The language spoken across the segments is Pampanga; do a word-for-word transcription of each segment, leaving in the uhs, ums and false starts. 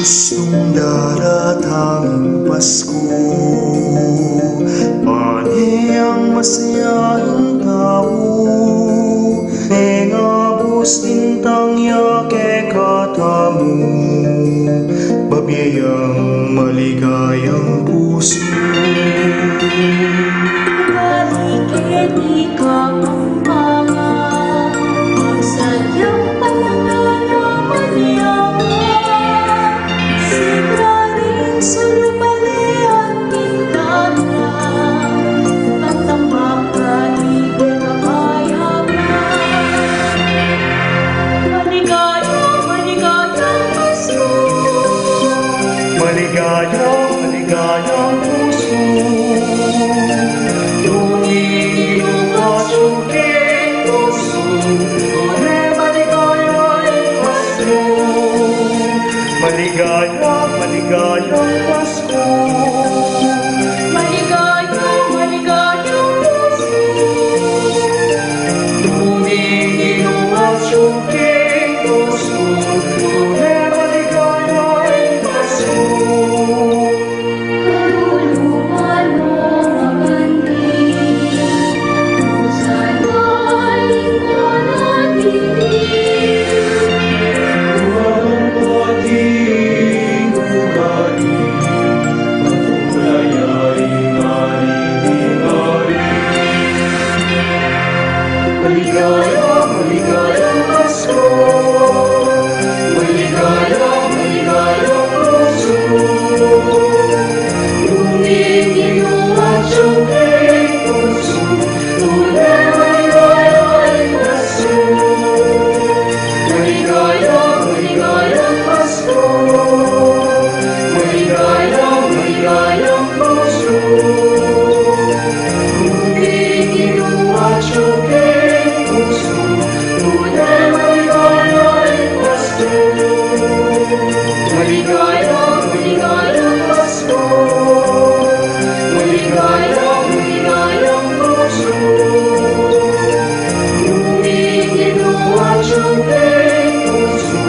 Pustung daratang Pasko, pane ang masayang tau, mengabus bintang ya kekatamu, babie yang maligayang pusu. Balik keti Kapampangan, ang sadyang pangangalaman niya, sigaring salubalian kita na, pagtambak ka, ibig kapayagan. Maligaya, maligayang Pasko. Maligaya, maligayang Pasko. Dumingin at sungkit puso, tune maligayang Pasko. Maligaya, maligayang Pasko. Maligaya, maligayang Pasko. Dumingin at sungkit puso, tune maligayang Pasko. Kaluluwa mabandi, sana ikaw na diri. Walang pati, ugali, matulay ay ngari, ngari. Maligaya, maligayang Pasko. Maligaya, maligayang Pasko. Dumingin at sungkit puso, tune maligayang Pasko. Maligaya, maligayang Pasko. Maligaya, maligayang Pasko. Dumingin at sungkit puso, tune maligayang Pasko. Maligaya, maligayang Pasko. Maligaya, maligayang Pasko. Dumingin at sungkit puso,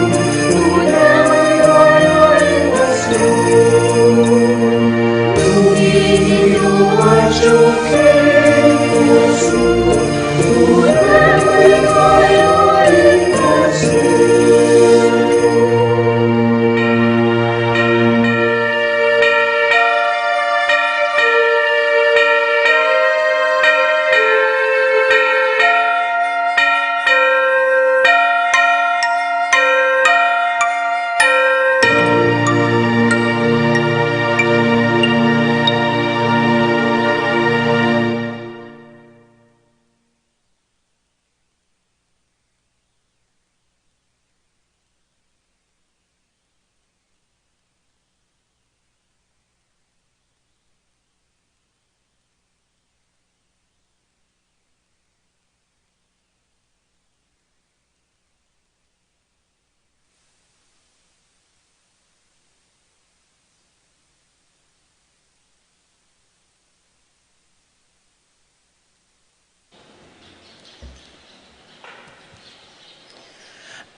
tune maligayang Pasko. Dumingin at sungkit puso, tune maligayang Pasko.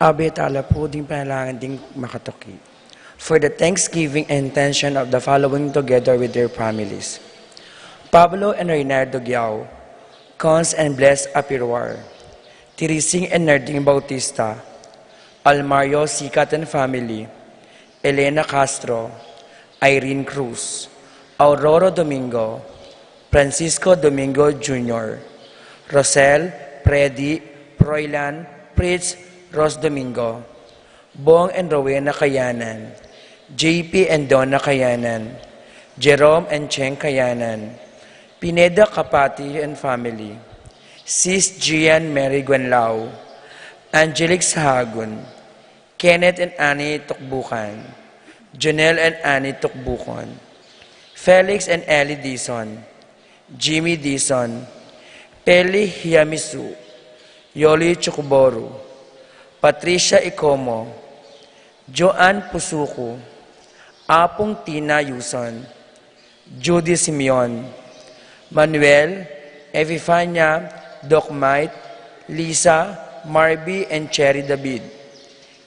Abe tala pu ding panalangin ding makatuki. For the thanksgiving and intention of the following together with their families. Pablo and Reynaldo Giao, Cons and Bless Apiruar, Tirising and Narding Bautista, Almario Sikat and family, Elena Castro, Irene Cruz, Aurora Domingo, Francisco Domingo Junior, Rosel, Freddy, Froilan, Fritz, Ros Domingo, Bong and Rowena Kayanan, J P and Donna Kayanan, Jerome and Cheng Kayanan, Pineda Kapati and family, Sis Gian Mary Guenlao, Angelic Sahagun, Kenneth and Annie Tukbukan, Jonel and Annie Tukbukan, Felix and Ellie Dizon, Jimmy Dizon, Peli Hiamisu, Yoli Chukuboru, Patricia Icomo, Joanne Pusuku, Apung Tina Yuson, Judy Simeon, Manuel, Evifania, Doc Mike, Lisa, Marby, and Cherry David,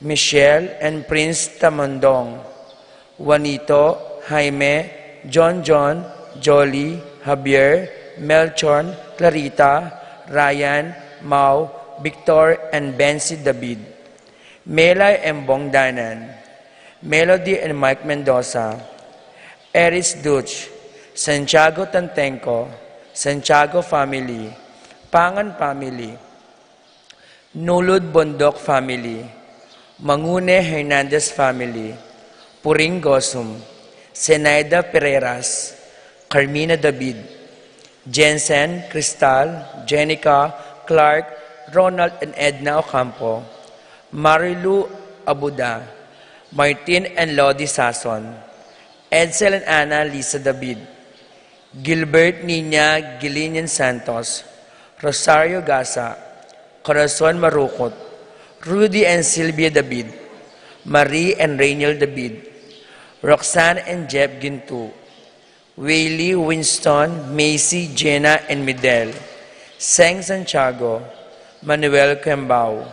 Michelle, and Prince Tamandong, Juanito, Jaime, John John, Jolly, Javier, Melchor, Clarita, Ryan, Mau, Victor, and Bensi David. Melay and Bong Danan, Melody and Mike Mendoza, Eris Duch, Santiago Tantenco, Santiago family, Pangan family, Nulud Bondok family, Mangune Hernandez family, Puring Gosum, Zenaida Pereiras, Carmina David, Jensen, Cristal, Jenica, Clark, Ronald and Edna Ocampo, Marilu Abuda, Martin and Lodi Sason, Edsel and Ana Lisa David, Gilbert Nina Gilinian Santos, Rosario Gasa, Corazon Marukut, Rudy and Sylvia David, Marie and Rainiel David, Roxanne and Jeff Gintu, Whaley, Winston, Macy, Jenna, and Midel, Seng Santiago, Manuel Kembao,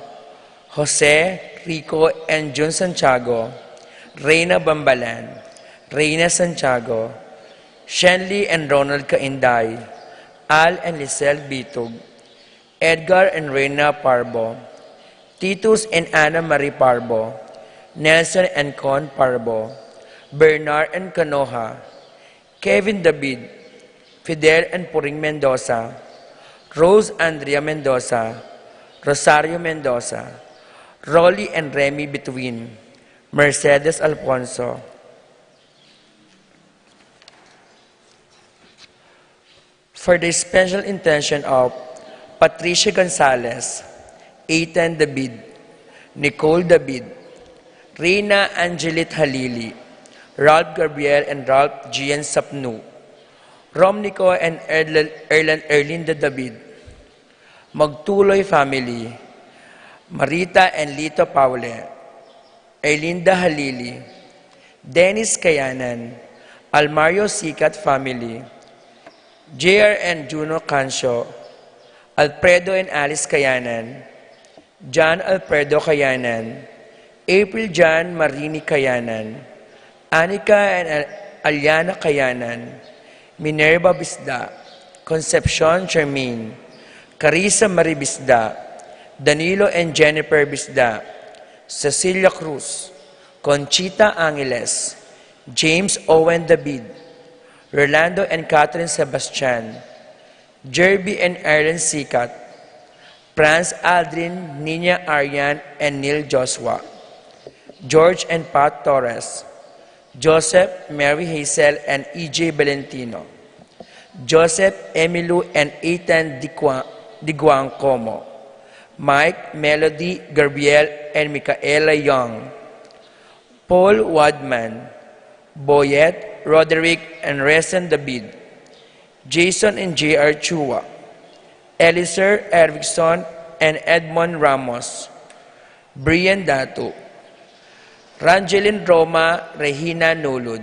Jose, Rico, and Jun Santiago, Reina Bambalan, Reina Santiago, Shenley and Ronald Kainday, Al and Lisel Bitug, Edgar and Reina Parbo, Titus and Ana Marie Parbo, Nelson and Con Parbo, Bernard and Canoja, Kevin David, Fidel and Puring Mendoza, Rose Andrea Mendoza, Rosario Mendoza, Rolly and Remy Bituin, Mercedes Alfonso. For the special intention of Patricia Gonzalez, Ethan David, Nicole David, Reina Angelit Halili, Ralph Gabriel and Ralph Gian Sapnu, Rom Nico and Erl- Erlan Erlinda David, Magtuloy family, Marita and Lito Paule, Erlinda Halili, Dennis Kayanan, Almario Sikat family, J R and Juno Cancio, Alfredo and Alice Kayanan, John Alfredo Kayanan, April John Marini Kayanan, Anika and Al- Aliana Kayanan, Minerva Bisda, Concepcion Germain, Carissa Marie Bisda, Danilo and Jennifer Bisda, Cecilia Cruz, Conchita Angeles, James Owen David, Rolando and Catherine Sebastian, Jerby and Ireland Sikat, Franz Aldrin, Nina Arian, and Neil Joshua, George and Pat Torres, Joseph, Mary Hazel, and E J Valentino, Joseph, Emilu, and Ethan Digua- Diguang Como, Mike, Melody, Gabriel, and Michaela Young, Paul Wadman, Boyet, Roderick, and Reson David, Jason and J R Chua, Eliser Erickson and Edmond Ramos, Brian Datu, Rangelin Roma, Regina Nulud,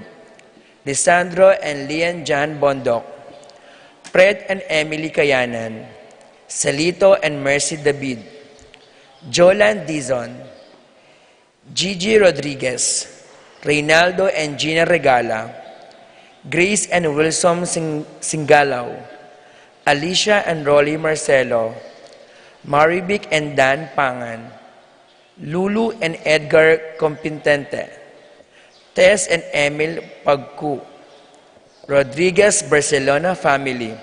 Lisandro and Lian Jan Bondoc, Fred and Emily Kayanan, Salito and Mercy David, Jolan Dizon, Gigi Rodriguez, Reynaldo and Gina Regala, Grace and Wilson Sing- Singalao, Alicia and Rolly Marcelo, Marivic and Dan Pangan, Lulu and Edgar Compintente, Tess and Emil Pagku, Rodriguez Barcelona family,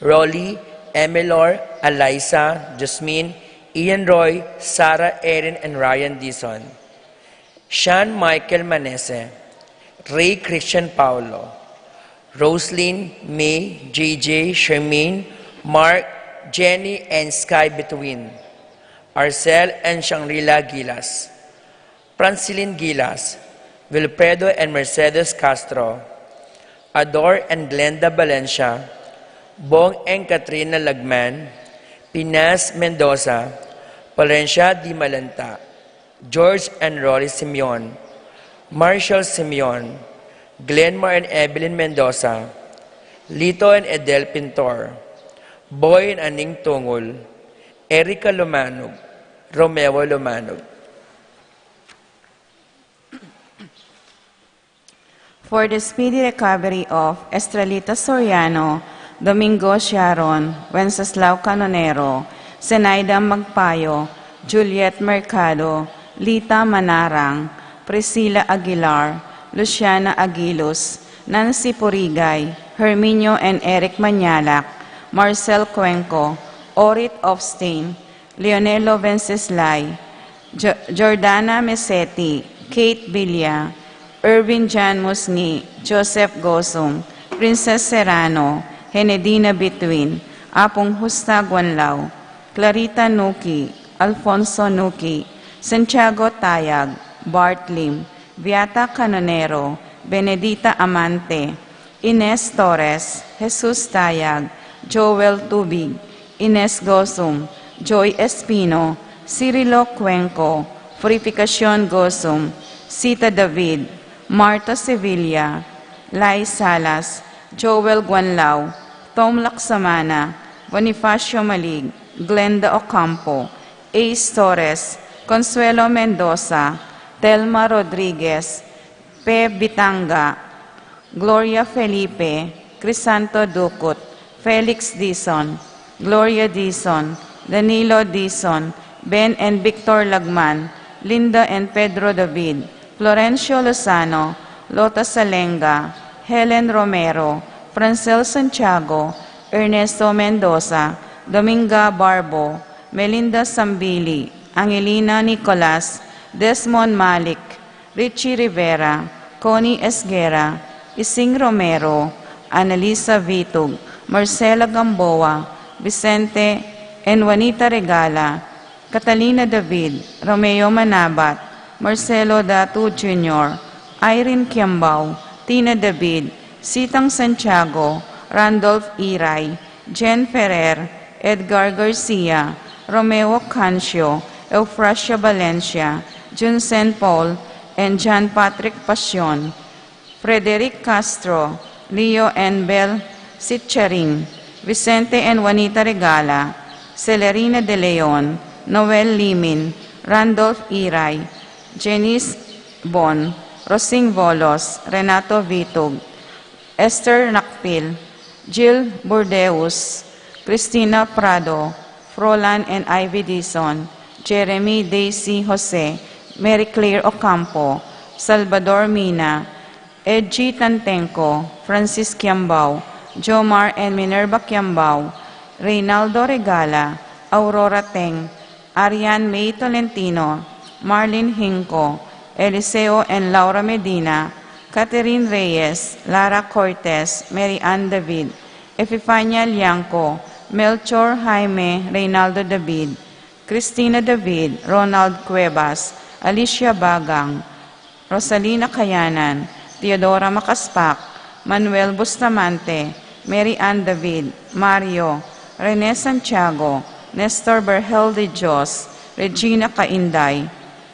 Rolly, Emilor, Eliza, Jasmine, Ian Roy, Sarah, Erin, and Ryan Dizon, Sean Michael Manese, Ray Christian Paulo, Roslyn, May, J J, Shermaine, Mark, Jenny, and Sky Between, Arcel and Shangri-La Gilas, Francilin Gilas, Wilfredo and Mercedes Castro, Ador and Glenda Valencia, Bong and Katrina Lagman, Pinas Mendoza, Valencia Di Malanta, George and Rolly Simeon, Marshall Simeon, Glenmar and Evelyn Mendoza, Lito and Edel Pintor, Boy and Aning Tungul, Erica Lumanog, Romeo Lumanog. For the speedy recovery of Estrelita Soriano, Domingo Sharon, Wenceslao Canonero, Zenaida Magpayo, Juliet Mercado, Lita Manarang, Priscilla Aguilar, Luciana Aguilus, Nancy Purigay, Herminio and Eric Mañalac, Marcel Cuenco, Orit Ofstain, Leonelo Venceslay, Jo- Jordana Meseti, Kate Villa, Erwin Jan Musngi, Joseph Gosum, Princess Serrano, Henedina Bituin, Apung Justa Guanlao, Clarita Nuki, Alfonso Nuki, Santiago Tayag, Bart Lim, Beata Canonero, Benedita Amante, Ines Torres, Jesus Tayag, Joel Tubig, Ines Gosum, Joy Espino, Cirilo Cuenco, Purificacion Gosum, Sita David, Marta Sevilla, Lai Salas, Joel Guanlao, Tom Laksamana, Bonifacio Malig, Glenda Ocampo, Ace Torres, Consuelo Mendoza, Telma Rodriguez, Pe Bitanga, Gloria Felipe, Crisanto Ducut, Felix Dizon, Gloria Dizon, Danilo Dizon, Ben and Victor Lagman, Linda and Pedro David, Florencio Lozano, Lota Salenga, Helen Romero, Francel Santiago, Ernesto Mendoza, Dominga Barbo, Melinda Sambili, Angelina Nicolas, Desmond Malik, Richie Rivera, Connie Esguerra, Ising Romero, Annalisa Vitug, Marcela Gamboa, Vicente and Juanita Regala, Catalina David, Romeo Manabat, Marcelo Datu Junior, Irene Kiambao, Tina David, Sitang Santiago, Randolph Iray, Jen Ferrer, Edgar Garcia, Romeo Cancio, Eufrasia Valencia, Junsen Paul, and John Patrick Pasion, Frederick Castro, Leo and Bel Sitcharing, Vicente and Juanita Regala, Celerina De Leon, Noel Limin, Randolph Iray, Janice Bon, Rosing Volos, Renato Vitug, Esther Nakpil, Jill Burdeus, Christina Prado, Frolan and Ivy Dizon, Jeremy Daisy Jose, Mary Claire Ocampo, Salvador Mina, Edgy Tantenco, Francis Kiambao, Jomar and Minerva Kiambao, Reynaldo Regala, Aurora Teng, Arian May Tolentino, Marlene Hinco, Eliseo and Laura Medina, Catherine Reyes, Lara Cortez, Mary Ann David, Epifania Liangco, Melchor Jaime, Reynaldo David, Christina David, Ronald Cuevas, Alicia Bagang, Rosalina Kayanan, Theodora Macaspac, Manuel Bustamante, Mary Ann David, Mario, Rene Santiago, Nestor Berhel de Dios, Regina Cainday,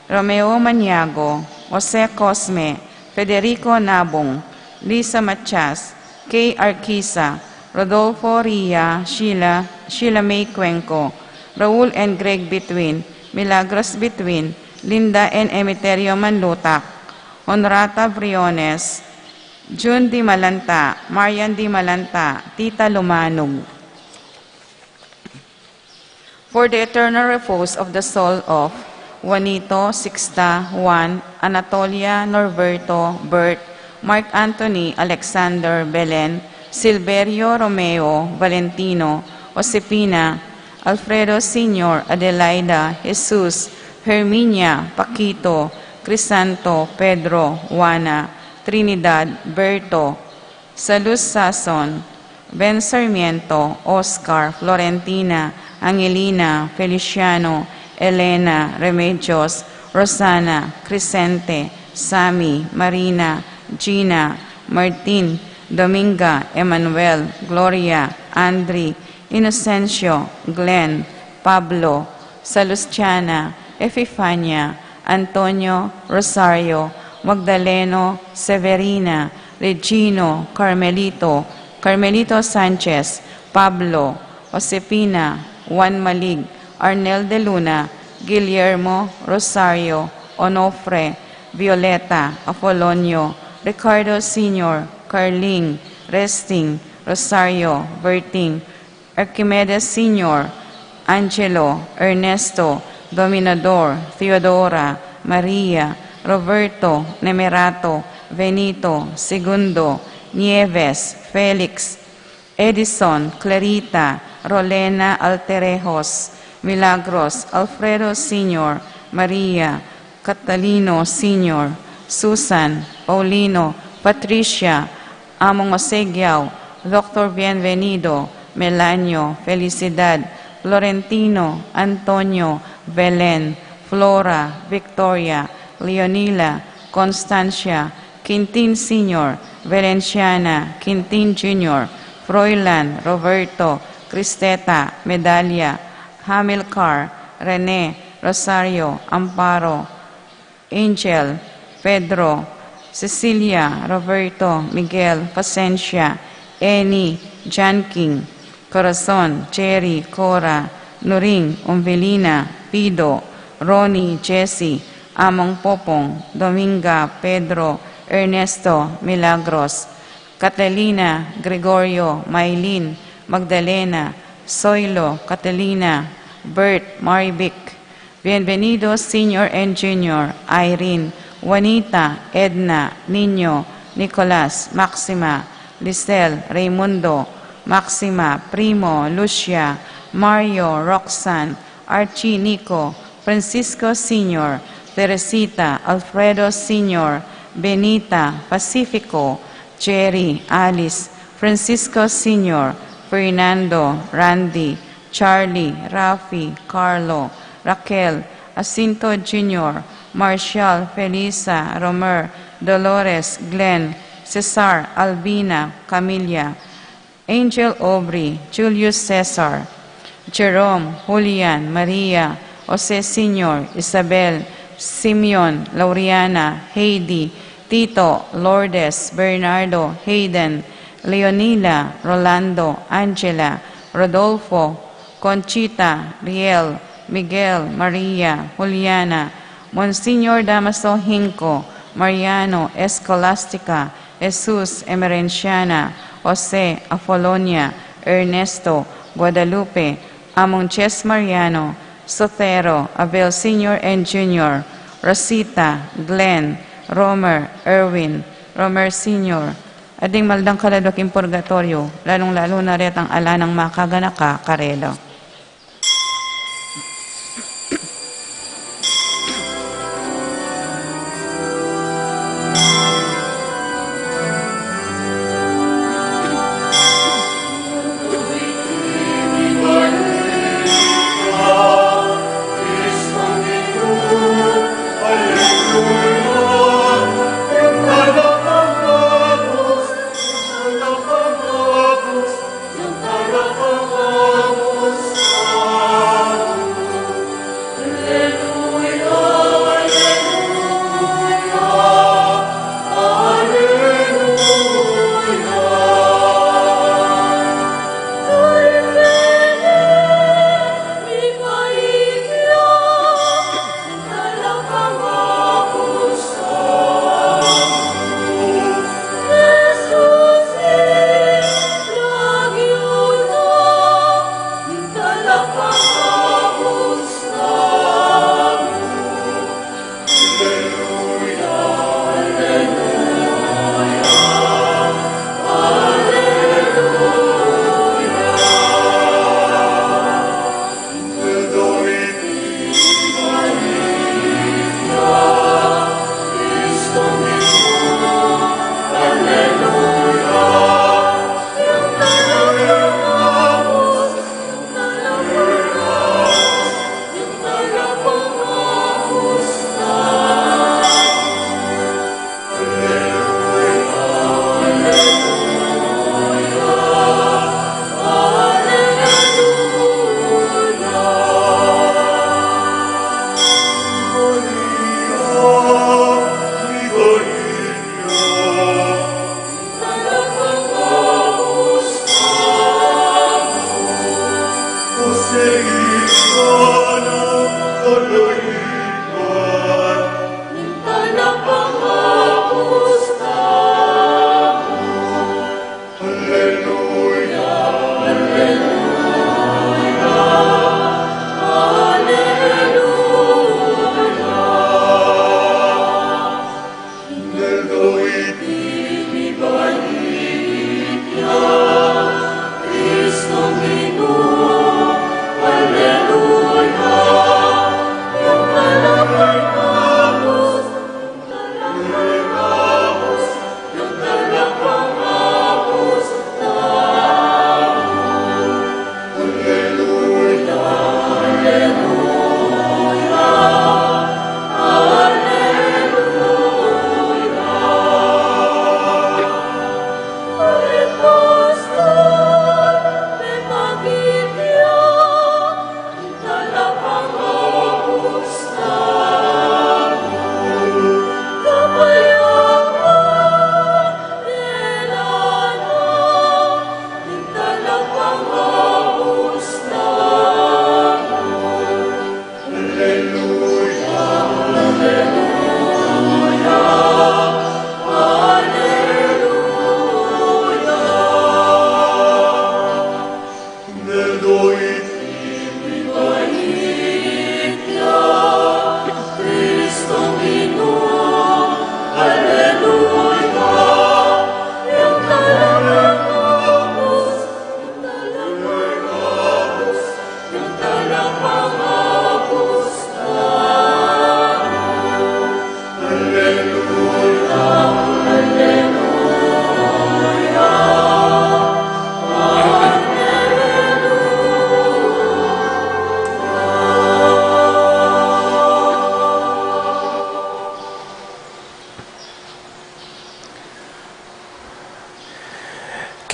Romeo Maniago, Jose Cosme, Federico Nabung, Lisa Matias, Kay Arquisa, Rodolfo Ria, Sheila, Sheila May Cuenco, Raul and Greg Bituin, Milagros Bituin, Linda and Emeterio Manlutak, Honrata Briones, June Di Malanta, Marian Di Malanta, Tita Lumanug. For the eternal repose of the soul of Juanito, Sixta, Juan, Anatolia, Norberto, Bert, Mark Anthony, Alexander, Belen, Silverio, Romeo, Valentino, Josefina, Alfredo Senior, Adelaida, Jesus, Herminia, Paquito, Crisanto, Pedro, Juana, Trinidad, Berto, Salus Sason, Ben Sarmiento, Oscar, Florentina, Angelina, Feliciano, Elena, Remedios, Rosana, Crescente, Sammy, Marina, Gina, Martin, Dominga, Emmanuel, Gloria, Andri, Inocencio, Glenn, Pablo, Salustiana, Epifania, Antonio, Rosario, Magdaleno, Severina, Regino, Carmelito, Carmelito Sanchez, Pablo, Josefina, Juan Malig, Arnel de Luna, Guillermo, Rosario, Onofre, Violeta, Apolonio, Ricardo Senior, Carling, Resting, Rosario, Berting, Archimedes Senior, Angelo, Ernesto, Dominador, Theodora, Maria, Roberto, Nemerato, Benito, Segundo, Nieves, Felix, Edison, Clarita, Rolena Alterejos, Milagros, Alfredo Senior, Maria, Catalino Senior, Susan, Paulino, Patricia, Among Osegiao, Doctor Bienvenido, Melanio, Felicidad, Florentino, Antonio, Belen, Flora, Victoria, Leonila, Constancia, Quintin Senior, Valenciana, Quintin Junior, Froilan, Roberto, Cristeta, Medalia, Hamilcar, Rene, Rosario, Amparo, Angel, Pedro, Cecilia, Roberto, Miguel, Pasencia, Eni, Janking, Corazon, Cherry, Cora, Nuring, Umvilina, Pido, Ronnie, Jessie, Among Popong, Dominga, Pedro, Ernesto, Milagros, Catalina, Gregorio, Mailin, Magdalena, Soilo, Catalina, Bert, Marivic, Bienvenido Senior and Junior, Irene, Juanita, Edna, Niño, Nicolas, Maxima, Lisel, Raimundo, Maxima, Primo, Lucia, Mario, Roxanne, Archie, Nico, Francisco Senior, Teresita, Alfredo Senior, Benita, Pacifico, Jerry, Alice, Francisco Senior, Fernando, Randy, Charlie, Rafi, Carlo, Raquel, Jacinto Junior, Marshall, Felisa, Romer, Dolores, Glenn, Cesar, Albina, Camilla, Angel, Aubrey, Julius Cesar, Jerome, Julian, Maria, Jose Senior, Isabel, Simeon, Lauriana, Heidi, Tito, Lourdes, Bernardo, Hayden, Leonila, Rolando, Angela, Rodolfo, Conchita, Riel, Miguel, Maria, Juliana, Monsignor Damaso Hinco, Mariano, Escolastica, Jesus, Emerenciana, Jose, Apolonia, Ernesto, Guadalupe, Among Ches Mariano, Sotero, Abel Senior and Junior, Rosita, Glenn, Romer, Erwin, Romer Senior, at ding maldang kaladwa king purgatoryo, lalung-lalu na retang ala nang makaganaka karela.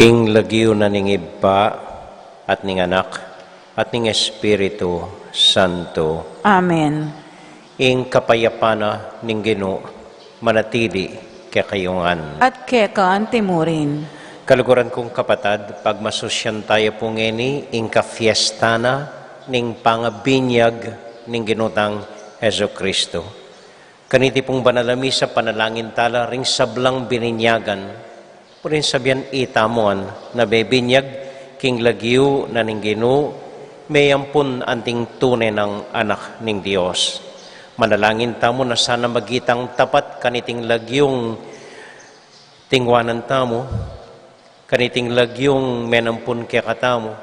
King lagyu na ning Ibpa, at ning Anak, at ning Espiritu Santo. Amen. Ing kapayapan na ning Ginu manatili kekayu ngan. At keka anti murin. Kaluguran kung kapatad, pagmasusyan taya pu ngeni ing kafiesta na ning pangabinyag ning Ginu tang Jesucristo. Kaniti pung banal a misa, panalangin tala ring sablang bininyagan, purihin sabian itamu ngan na bebinyag king lagyu na ning Ginu, meyampun anting tune nang anak ning Dios. Manalangin tamu na sana magitang tapat kaniting lagyung tingwanan tamu, kaniting lagyung menampun kekatamu,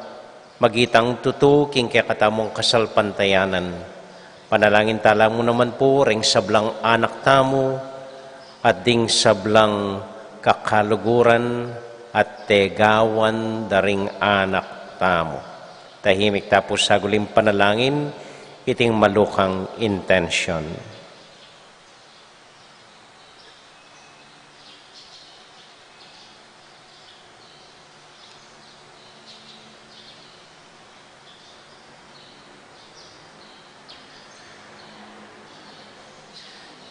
magitang tutu king kekatamung kasalpantayanan. Panalangin tala mu naman pu ring sablang anak tamu, at ding sablang kakaluguran at tegawan da ring anak tamu. Tahimik ta pu saguli king panalangin iting malukang intensyon.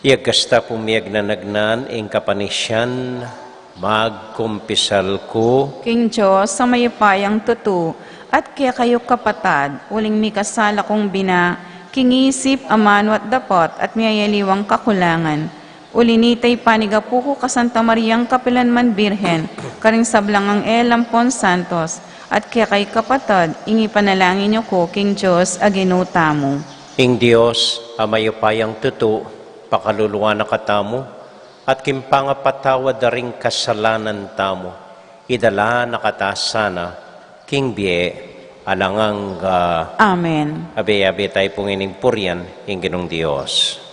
Iyagkas ta pu miyagnanagnan ing kapanisian, magkumpisal ku king Dios a mayupayang tutu, at kekayu kapatad, uling mikasala kung bina, king isip, amanu at dapat, at miyayaliwang kakulangan. Uli na nita, ipanigapu ku ka Santa Mariang kapilanman Birhen, karing sablang anghel ampon santos, at kekayu kapatad, ing ipanalangin yu ku king Dios a Ginu tamu. Ing Dios a mayupayang tutu, pakaluluan na katamu, at king pangapatawad da ring kasalanan tamu, idala na kata sana king bie alang angga. Amen. Abe-abe tayu pu ngening purian ing Ginung Dios.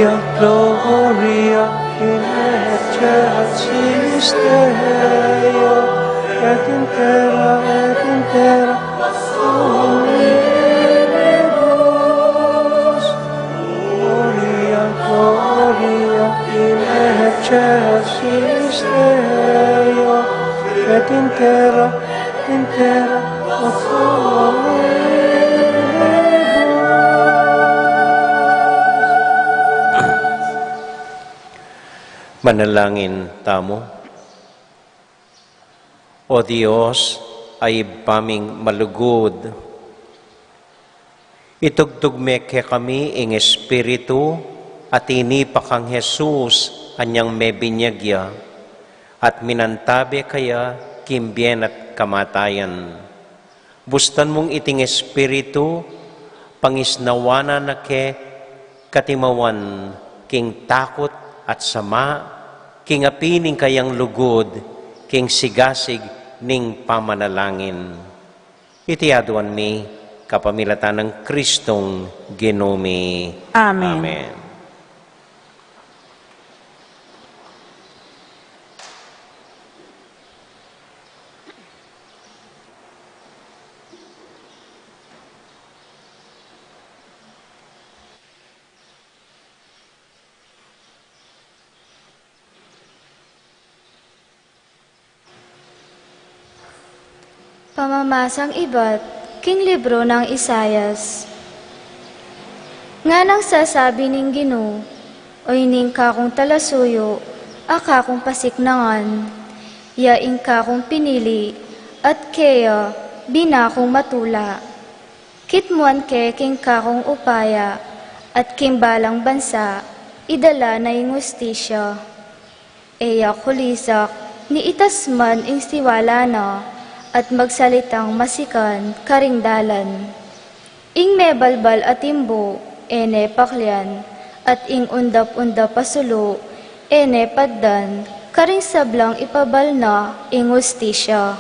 Gloria, Gloria in excelsis Deo, et in terra, et in terra pax Dominus. Gloria, Gloria in excelsis Deo, et in terra, in terra pax Dominus. Manalangin tamu. O Dios, a Ibpa ming malugud, itugtug me kekami ing Espiritu a tinipa kang Jesus anyang mebinyag ya, at minantabe kaya king bie na at kamatayan. Bustan mung iting Espiritu, pangisnawan na ke katimawan king takut at sama, king api ning kayang lugud, king sigasig ning pamanalangin. Iti aduan mi kapamilatan nang Kristong Ginu mi. Amen. Amen. Pamamasang ibat king libru nang Isaias. Nganang sasabi ning Ginu, o ining kakung talasuyu, a kakung pasiknangan, ya ing kakung pinili, at keya bina kung matula. Kitmuan ke king kakung upaya, at king balang bansa, idala na ing hustisya. E ya kulisak, ni itas man ing siwala na, at magsalitang masikan karing dalan. Ing mebalbal a timbu, e ne paklian, at ing undap-undap a sulu, e ne patdan, karing sablang ipabal na ing hustisya.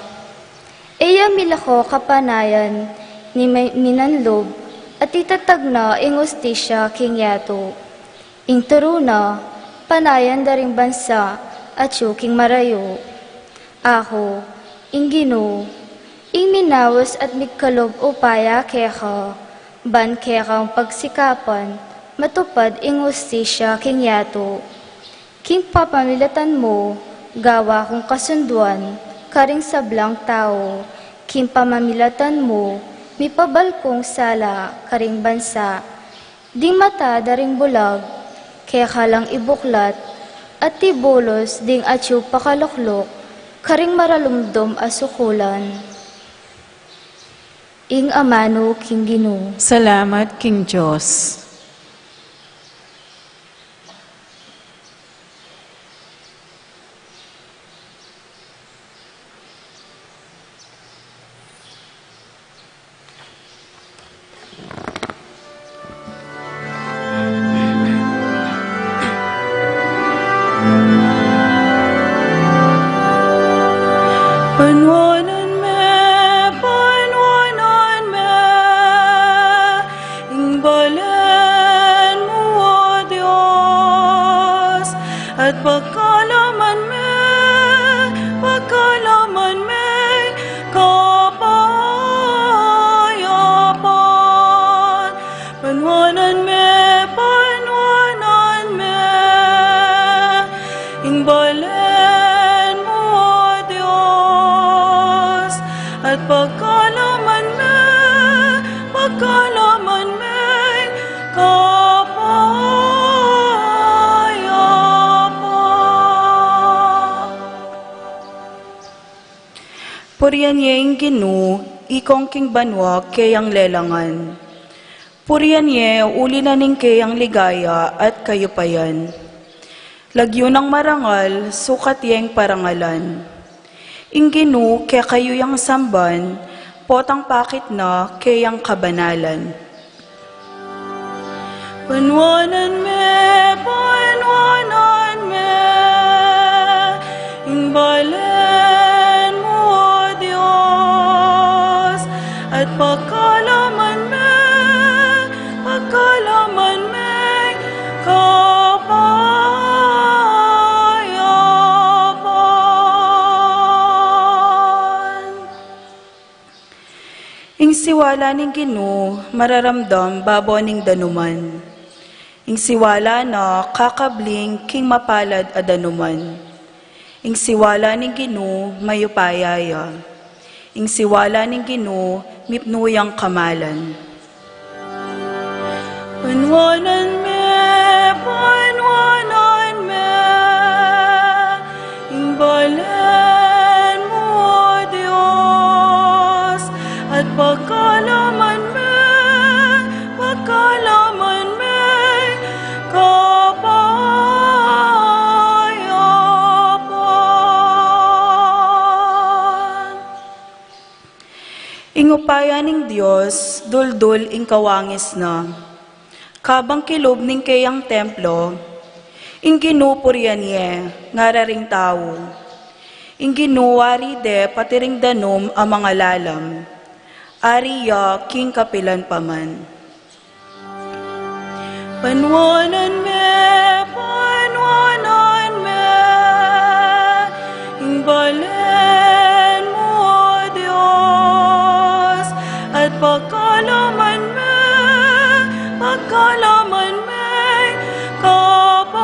E ya milako kapanayan ning mi-, minanlub, at itatag na ing hustisya king yatu. Ing turu na, panayan da ring bansa, atyu king marayu. Aku, ing Ginu, ing minaus at migkalub upaya keka, ban kekang pagsikapan, matupad ing hustisya king yatu. King pamamilatan mu, gawa kung kasunduan, karing sablang tau, king pamamilatan mu, mipabal kung sala, karing bansa. Ding mata da ring bulag, keka lang ibuklat, at ibulus ding atyu pakalukluk, karing maralumdum a sukulan. Ing amanu king Ginu. Salamat king Dios. Panuanan me, panuanan me, ing balen mu, O Dios, at pagkalaman me, pagkalaman me, kapayapan. Panuanan me, panuanan me, ing balen mu, O Dios, at pagkalaman me, pagkalaman me, kapayapan. Purian ye ing Ginu, ikong king banua keyang lelangan. Purian ye uli na ning keyang ligaya at kayupayan. Lagyu nang marangal, sukat yeng parangalan. Ing Ginu kekayu yang samban, potang pakit na keyang kabanalan. Panuanan me, panuanan me, ing balen mu, O Dios, at pagkalaman me, pagkalaman me, kapayapan. Ing siwala ning Ginu, mararamdam babo ning danuman. Ing siwala na, kakabling king mapalad a danuman. Ing siwala ning Ginu, mayupaya ya. Ing siwala ning Ginu, mipnu yang kamalan. Panuanan me, panuanan me, ing balen mu, O Dios, at pagkalaman me, pagkalaman me, kapayapan. Ing upaya ning Dios, duldul ing kawangis na. Kabang kilub ning keyang templo, ing Ginu purian ye, ngara ring tau. Ing Ginu ari de pati ring danum a mangalalam. Ari ya king kapilan pa man. Panuanan me, panuanan me, ing balen mu, O Dios, at pagkalaman me, pagkalaman me, kapayapan.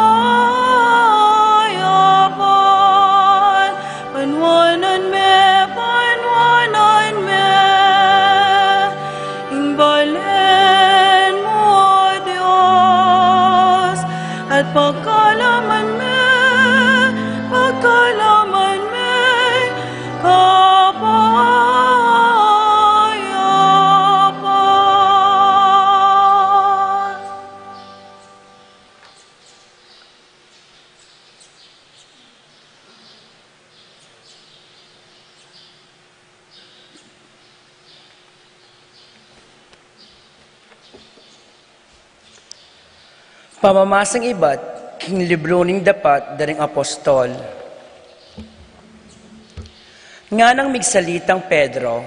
Panuanan me, panuanan me, ing balen mu, O Dios, at pagkalaman me, pagkalaman me, kapayapan. Pamamasang ibat king libru ning Dapat da ring Apostol. Nganang migsalitang Pedro,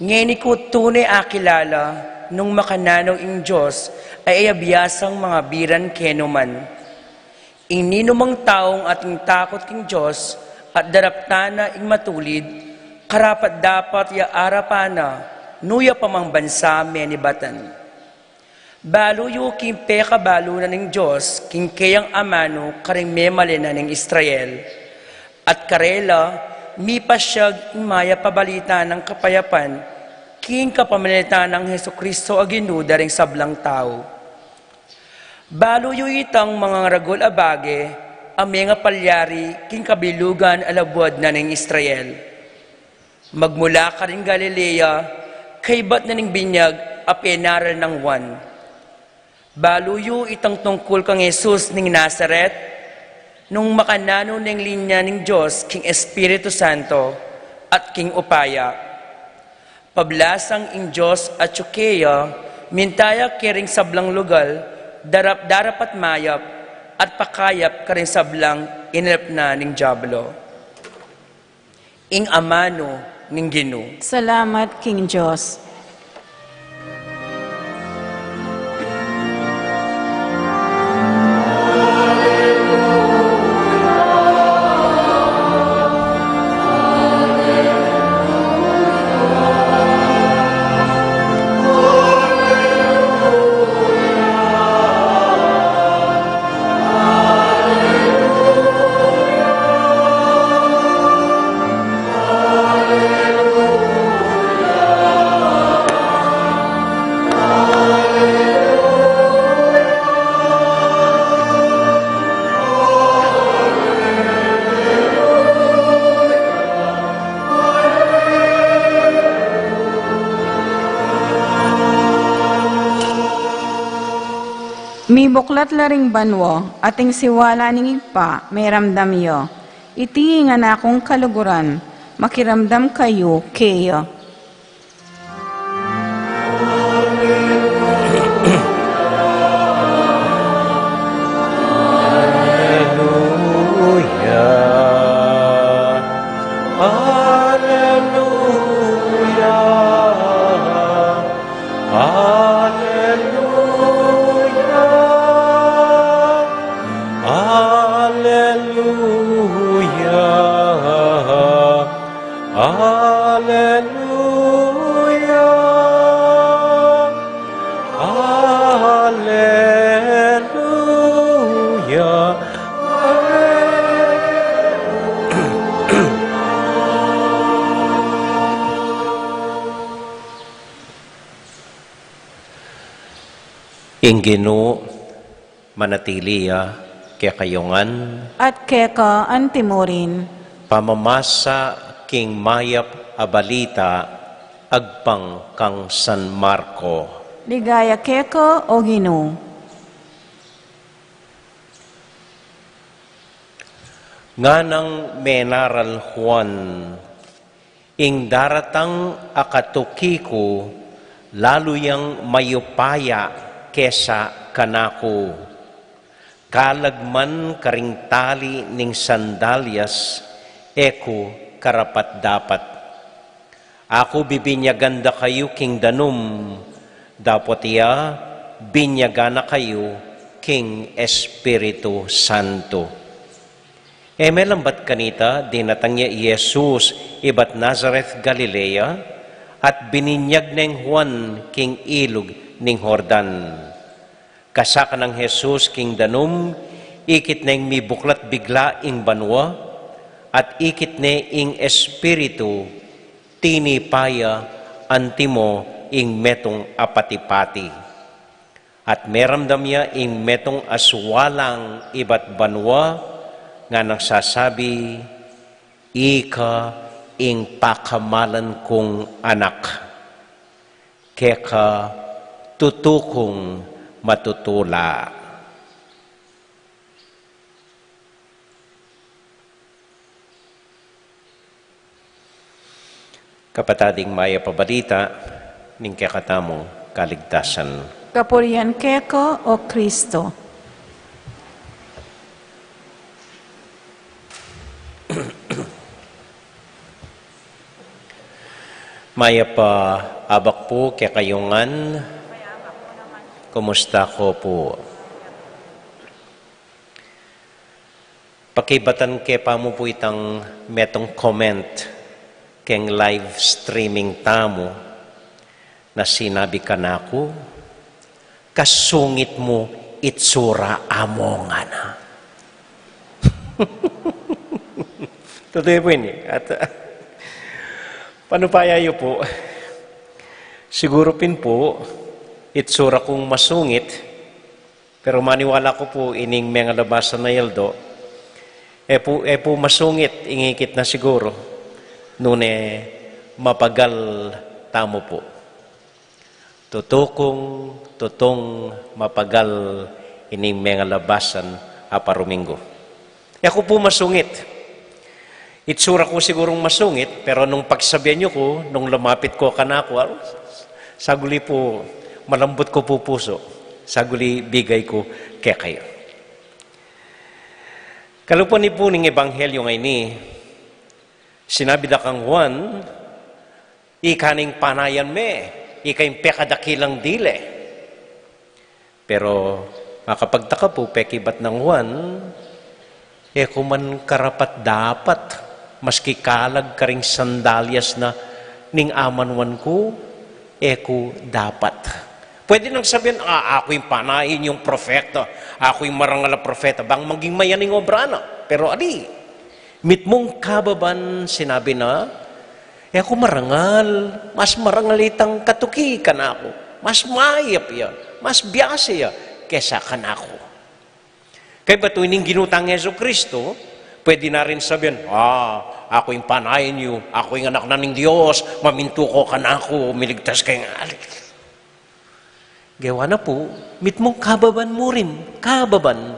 ngeni ku tune akilala Nung makananu ing Dios, ay e ya biasang mangabiran kenu man. Ing ninumang taung ating takut king Dios at daraptan na ing matulid, karapat-dapat ya arapan na, nu ya pa mang bansa menibatan. Balu yu king pekabalu na ning Dios king keyang amanu karing memalen na ning Israel, at karela mipasyag ing mayap a balita nang kapayapan king kapamilatan nang Jesucristo a Ginu da ring sablang tau. Balu yu itang mangaragul a bage a mengapalyari king kabilugan a labuad na ning Israel. Magmula karing Galilea, kaybat na ning binyag a penaral nang Juan. Balu yu itang tungkul kang Jesus ning Nazaret, nung makananu neng linya ning Dios king Espiritu Santo at king upaya. Pablasang ing Dios atyu keya, minta ya kering sablang lugal, darap-darapat mayap, at pakayap karing sablang inelep na ning Diablo. Ing amanu ning Ginu. Salamat king Dios. Mibuklat la ring banua, at ing siwala ning Ibpa meramdam ya. Iti ing Anak kung kaluguran, makiramdam kayu keya. Aleluya. Aleluya. Aleluya. Aleluya. Aleluya. Aleluya. Ing Ginu manatili ya kekayu ngan. At keka antimurin. Pamamasa king mayap a balita agpang kang San Marco. Ligaya keka, o Ginu. Nganang menaral Juan, ing daratang a katuki ku, lalu yang mayupaya kesa kanaku. Kalag man karing tali ning sandalyas, e ku karapat-dapat. Aku bibinyagan da kayu king danum, dapot iya binyagan na kayu king Espiritu Santo. E melambat kanita, dinatang ya i Jesus ibat Nazareth, Galilea, at bininyag neng Juan king ilug ning Jordan. Kasakan nang Jesus king danum, ikit neng mibuklat bigla ing banua, at ikit ne ing Espiritu, tinipa ya antimo ing metung a pati-pati. At meramdam ya ing metung a suwalang ibat banua, nganang sasabi, "Ika ing pakamalan kung Anak. Keka tutu kung matutula." Kapatad, ing mayap a balita ning kekatamung kaligtasan. Kapurian keka, o Kristo. Mayap a abak Pu kekayu ngan, kumusta ko pu? Pakibatan ke pa mu pu itang metung comment keng live streaming tamu na sinabi kanaku, "Kasungit mu itsura, Among," ngana. Tutu pu ini. At, ah, panupaya yu pu. Siguru pin pu, itsura kung masungit, pero maniwala ku pu ining mengalabasan a aldo, e pu, e pu masungit ing ikit na siguru, nune mapagal tamu pu. Tutu kung, tutung mapagal ining mengalabasan a paruminggu. E ku pu masungit. Itsura ku sigurung masungit, pero nung pagsabian yu ku, nung lumapit ko kanaku, ah, saguli pu malambut ku pu pusu, saguli bigay ku kekayu. Kalupa ni pu ning ebanghelyu ngeni, sinabi da kang Juan, "Ika ning panayan me, ika ing pekadakilang dile." Pero makapagtaka pu, pekibat nang Juan, e ku man karapat-dapat, maski kalag karing sandalyas na ning amanuan ku, e ku dapat. Pwede nang sabian, "Ah, aku ing panayan yung propeta, aku ing marangal a propeta," bang maging mayan ing obra na. Pero ali, mitmung kababan, sinabi na, "E ku marangal, mas marangal itang katuki kanaku, mas mayap ya, mas biasa ya kesa kanaku." Kaybat ning Ginu tang Jesucristo, pwede na rin sabian, "Ah, aku ing panayan yu, aku ing anak na ning Dios, mamintu ko kanaku, miligtas keng ali." Gewa na pu, mitmung kababan mu rin, kababan.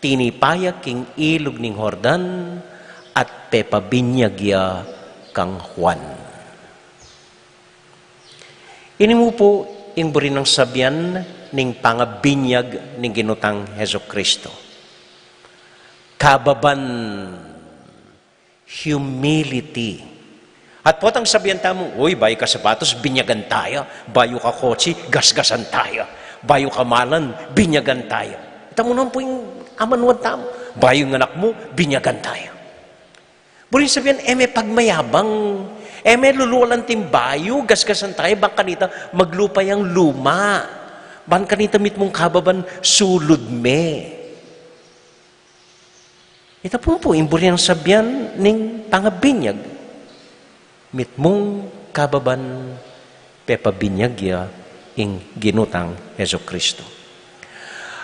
Tinipa ya king ilug ning Jordan at pepabinyag ya kang Juan. Ini mu pu ing buri nang sabian ning pangabinyag ning Ginu tang Jesucristo. Kababan. Humility. At potang sabian tamu, "Uy, bayu ka sapatos, binyagan taya. Bayu ka kotsi, gasgasan taya. Bayu ka malan, binyagan taya." Ita mu naman pu ing amanuan tamu. "Bayu ing anak mu, binyagan taya." Buri nang sabian, e me pagmayabang. E me lulualan ting bayu, gasgasan taya, bang kanita maglupa yang luma. Bang kanita mitmung kababan, sulud me. Ita pu pu ing buri nang sabian ning pangabinyag. Mitmung kababan, pepabinyag ya ing Ginu tang Jesucristo.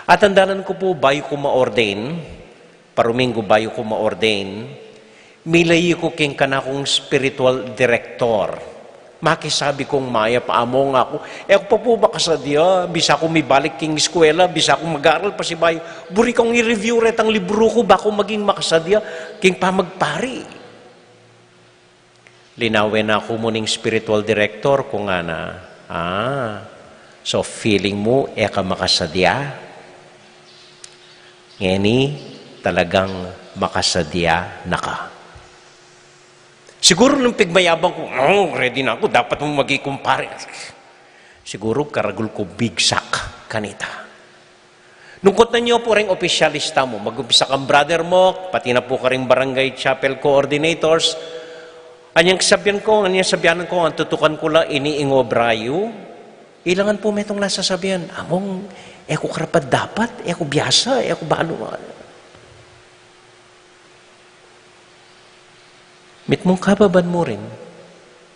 At andalan ku pu, bayu ku ma-ordain, paruminggu bayu ku ma-ordain, milayi ku king kanakung spiritual director. Makisabi kung mayap, "Among, aku, e ku pa pu makasadya, bisa ku mibalik king eskwela, bisa ku mag-aral pasibayu. Buri kung i-review retang libru ku, ba ku maging makasadya king pamagpari." Linawen na ku mu ning spiritual director ku, ngana, "Ah, so feeling mu e ka makasadya? Ngeni talagang makasadya na ka." Siguru nung pigmayabang ku, "Oh, ready na aku, dapat mu maging kumpare." Siguru karagul ku bigsak kanita. Nung kutnan yu pu ring opisyalis tamu, mag-umpisa kang Brother Mok, pati na pu karing barangay chapel coordinators, anyang sabian ku, anyang sabian ku, ang tutukan ku la, ini ing obra yu, ilangan pu metung la sasabian, "Among, e ku karapat-dapat, e ku biasa, e ku balu." Mitmung kababan mu rin,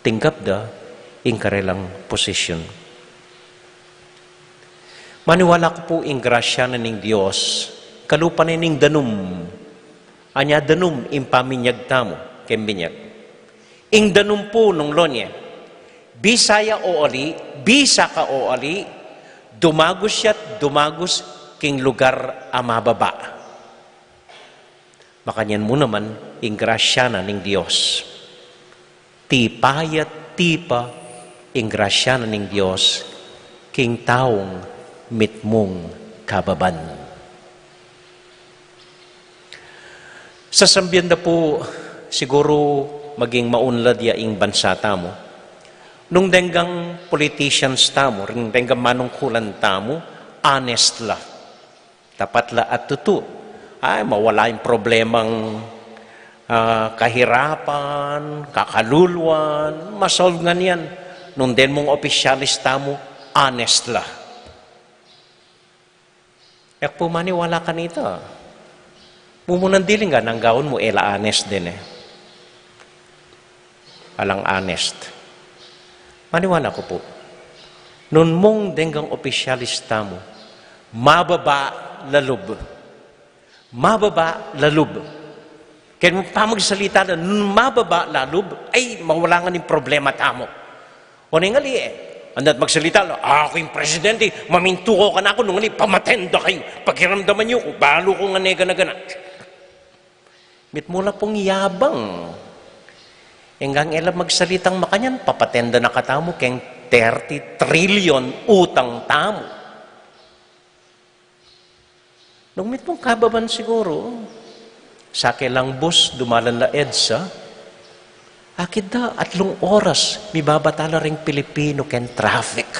tinggap da ing karelang posisyon. Maniwala ku pu ing grasya na ning Dios, kalupa na ning danum, anya danum ing paminyag tamu keng binyag. Ing danum pu nung lon ye, bisa ya o ali, bisa ka o ali, dumagus ya't dumagus king lugar a mababa. Makanyan mu naman ing grasya na ning Dios. Tipa ya't tipa ing grasya na ning Dios king taung mitmung kababan. Sasambian da pu, siguru maging maunlad ya ing bansa tamu. Nung denggang politicians tamu, ring denggang manungkulan tamu, honest la. Tapat la at tutu. Ay, mawala ing problemang, ah, kahirapan, kakaluluan, masolve ngan yan. Nung deng mung opisyalis tamu, honest la. E ku pu maniwala kanita. Mumunang diling ga nang gawan mu, e la honest deng e. Alang honest. Maniwala ku pu. Nung mung denggang opisyalis tamu, mababa lalub. Mababa lalub. Keng pamagsalita la, nung mababa lalub, ay, mawala ngan ing problema tamu. O, nung ali e, andat magsalita la, "Aku ing presidente, mamintu ko kanaku, nung ali, pamaten da kayu, pakiramdaman yu ku, balu ku ngan e gana-gana." Mitmu la pung yabang. Enggang e la magsalitang makanyan, papaten da na katamu keng thirty trillion utang tamu. Nung mitmung kababan siguru, sa kelang bus, dumalan la EDSA, akit da atlung oras, mibabata la ring Pilipinu keng traffic.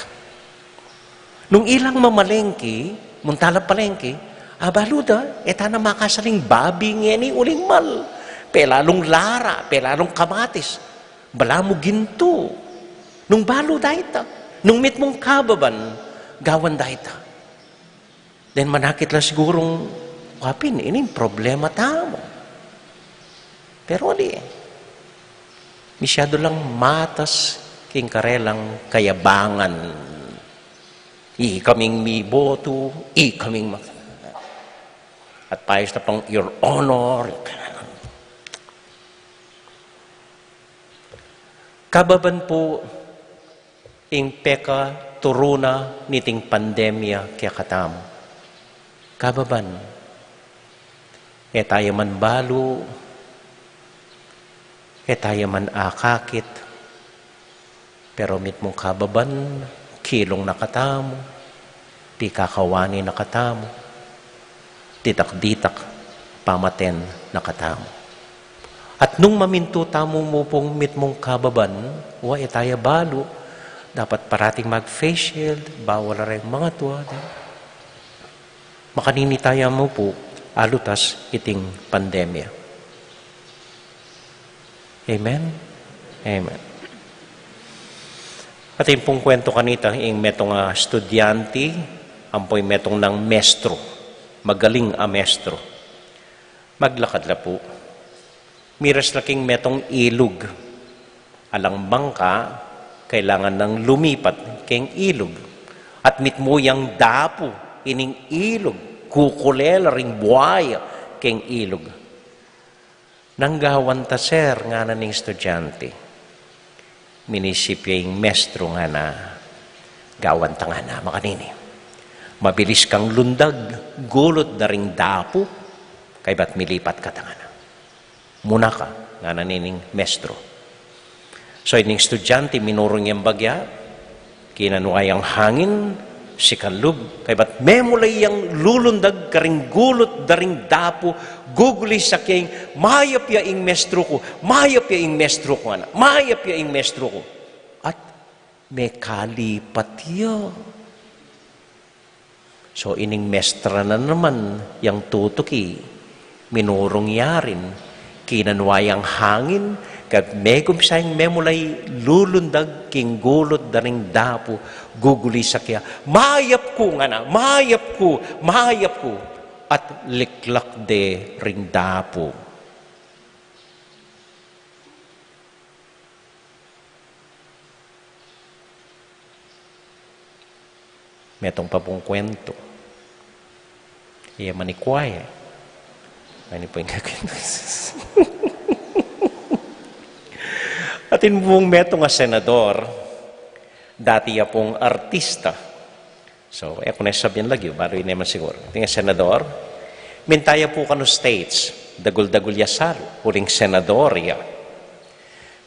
Nung ilang mamalengke, munta la palengke, abalu da, e ta na makasaling babi ngeni uling mal, pelalung lara, pelalung kamatis, balamu gintu. Nung balu da ita, nung mitmung kababan, gawan da ita. Then manakit la sigurung, "Wa pin, ini ing problema tamu." Pero ali, masyadu lang matas king karelang kayabangan. Ikaming mibotu, ikaming mak-, at payas na pang, "Your Honor." Kababan pu ing pekaturu na niting pandemya kekatamu. Kababan, e taya man balu, e taya man akakit, pero mitmung kababan, kilung na katamu, pikakawani na katamu, ditak-ditak pamaten na katamu. At nung mamintu tamu mu pung mitmung kababan, wa e taya balu, dapat parating mag-face shield, bawal la reng mangatua, di? Makanini taya mu pu alutas iting pandemya. Amen? Amen. Atin pung kwento kanita, ing metung a estudyante, ampo ing metung nang mestro, magaling a mestro. Maglakad la pu. Miras la king metung ilug. Alang bangka, kailangan nang lumipat keng ilug. At mitmu yang dapu ining ilug, kukule la ring buaya keng ilug. "Nanu gawan ta, sir?" ngana ning estudyante. Minisip ya ing mestro, ngana, "Gawan ta," ngana, "makanini. Mabilis kang lundag, gulut da ring dapu, kaybat milipat ka ta," ngana. "Muna ka," ngana nining mestro. So, ining estudyante, minurung yang bagya, kinanu yang hangin, sikan lub, kaybat memulai yang lulundag karing gulut da ring dapu, gugulisak ya ing, "Mayap ya ing mestro ku, mayap ya ing mestro ku," ngana, "mayap ya ing mestro ku." At mekalipat ya. So, ining mestra na naman yang tutuki, minurung ya rin, kinanu yang hangin, kaybat megumpisa yang memulai lulundag king gulut da ring dapu, gugulisak ya, "Mayap ku," ngana, "mayap ku, mayap ku," at liklak de ring dapu. Metung pa pung kwento. Iya manikwaya. Ani pu ing kakwento? Atin pung metung a senador, dati ya pung artista. So, e ku ne sabian lagyu, balu yu ne man siguru. Atin a senador, minta ya pu kanu States, dagul-dagul ya salu, uling senador ya.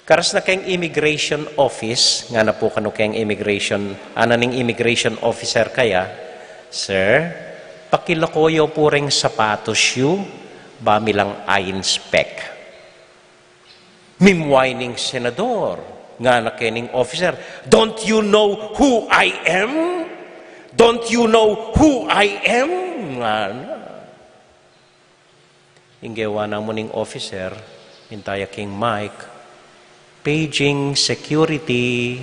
Karas na keng immigration office, ngana pu kanu keng immigration, ngana ning immigration officer kaya, "Sir, pakilako yu pu reng sapatos yu, ba mi lang a-inspect." Mimway ning senador, Ngana kening officer, "Don't you know who I am? Don't you know who I am?" Ngana. Ing gewa na mu ning officer, minta ya king mic, "Paging security,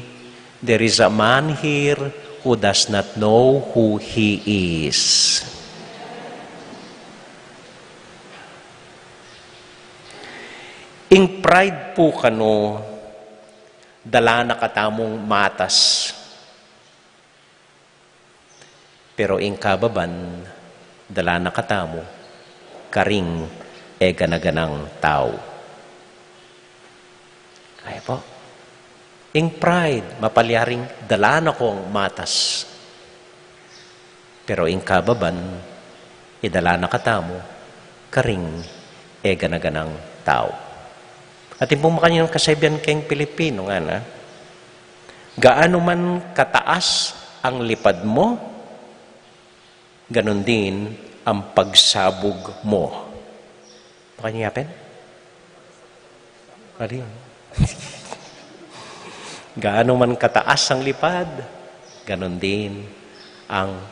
there is a man here who does not know who he is." Ing pride pu kanu, dala na katamung matas. Pero ing kababan, dala na katamu karing e gana-ganang tau. Ay po. Ing pride, mapalyaring dala na kong matas. Pero ing kababan, idala na katamu karing e gana-ganang tau. Atin pung makanyan kasabian keng Pilipino, ngana, "Gaano man kataas ang lipad mo, ganun din ang pagsabog mo." Makanyan pen? Gaano man kataas ang lipad, ganun din ang,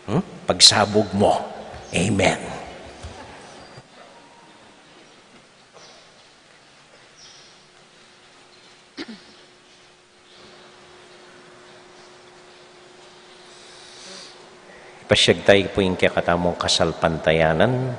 hmm, pagsabog mo. Amen. Ipasyag tayu pu ing kekatamung kasalpantayanan,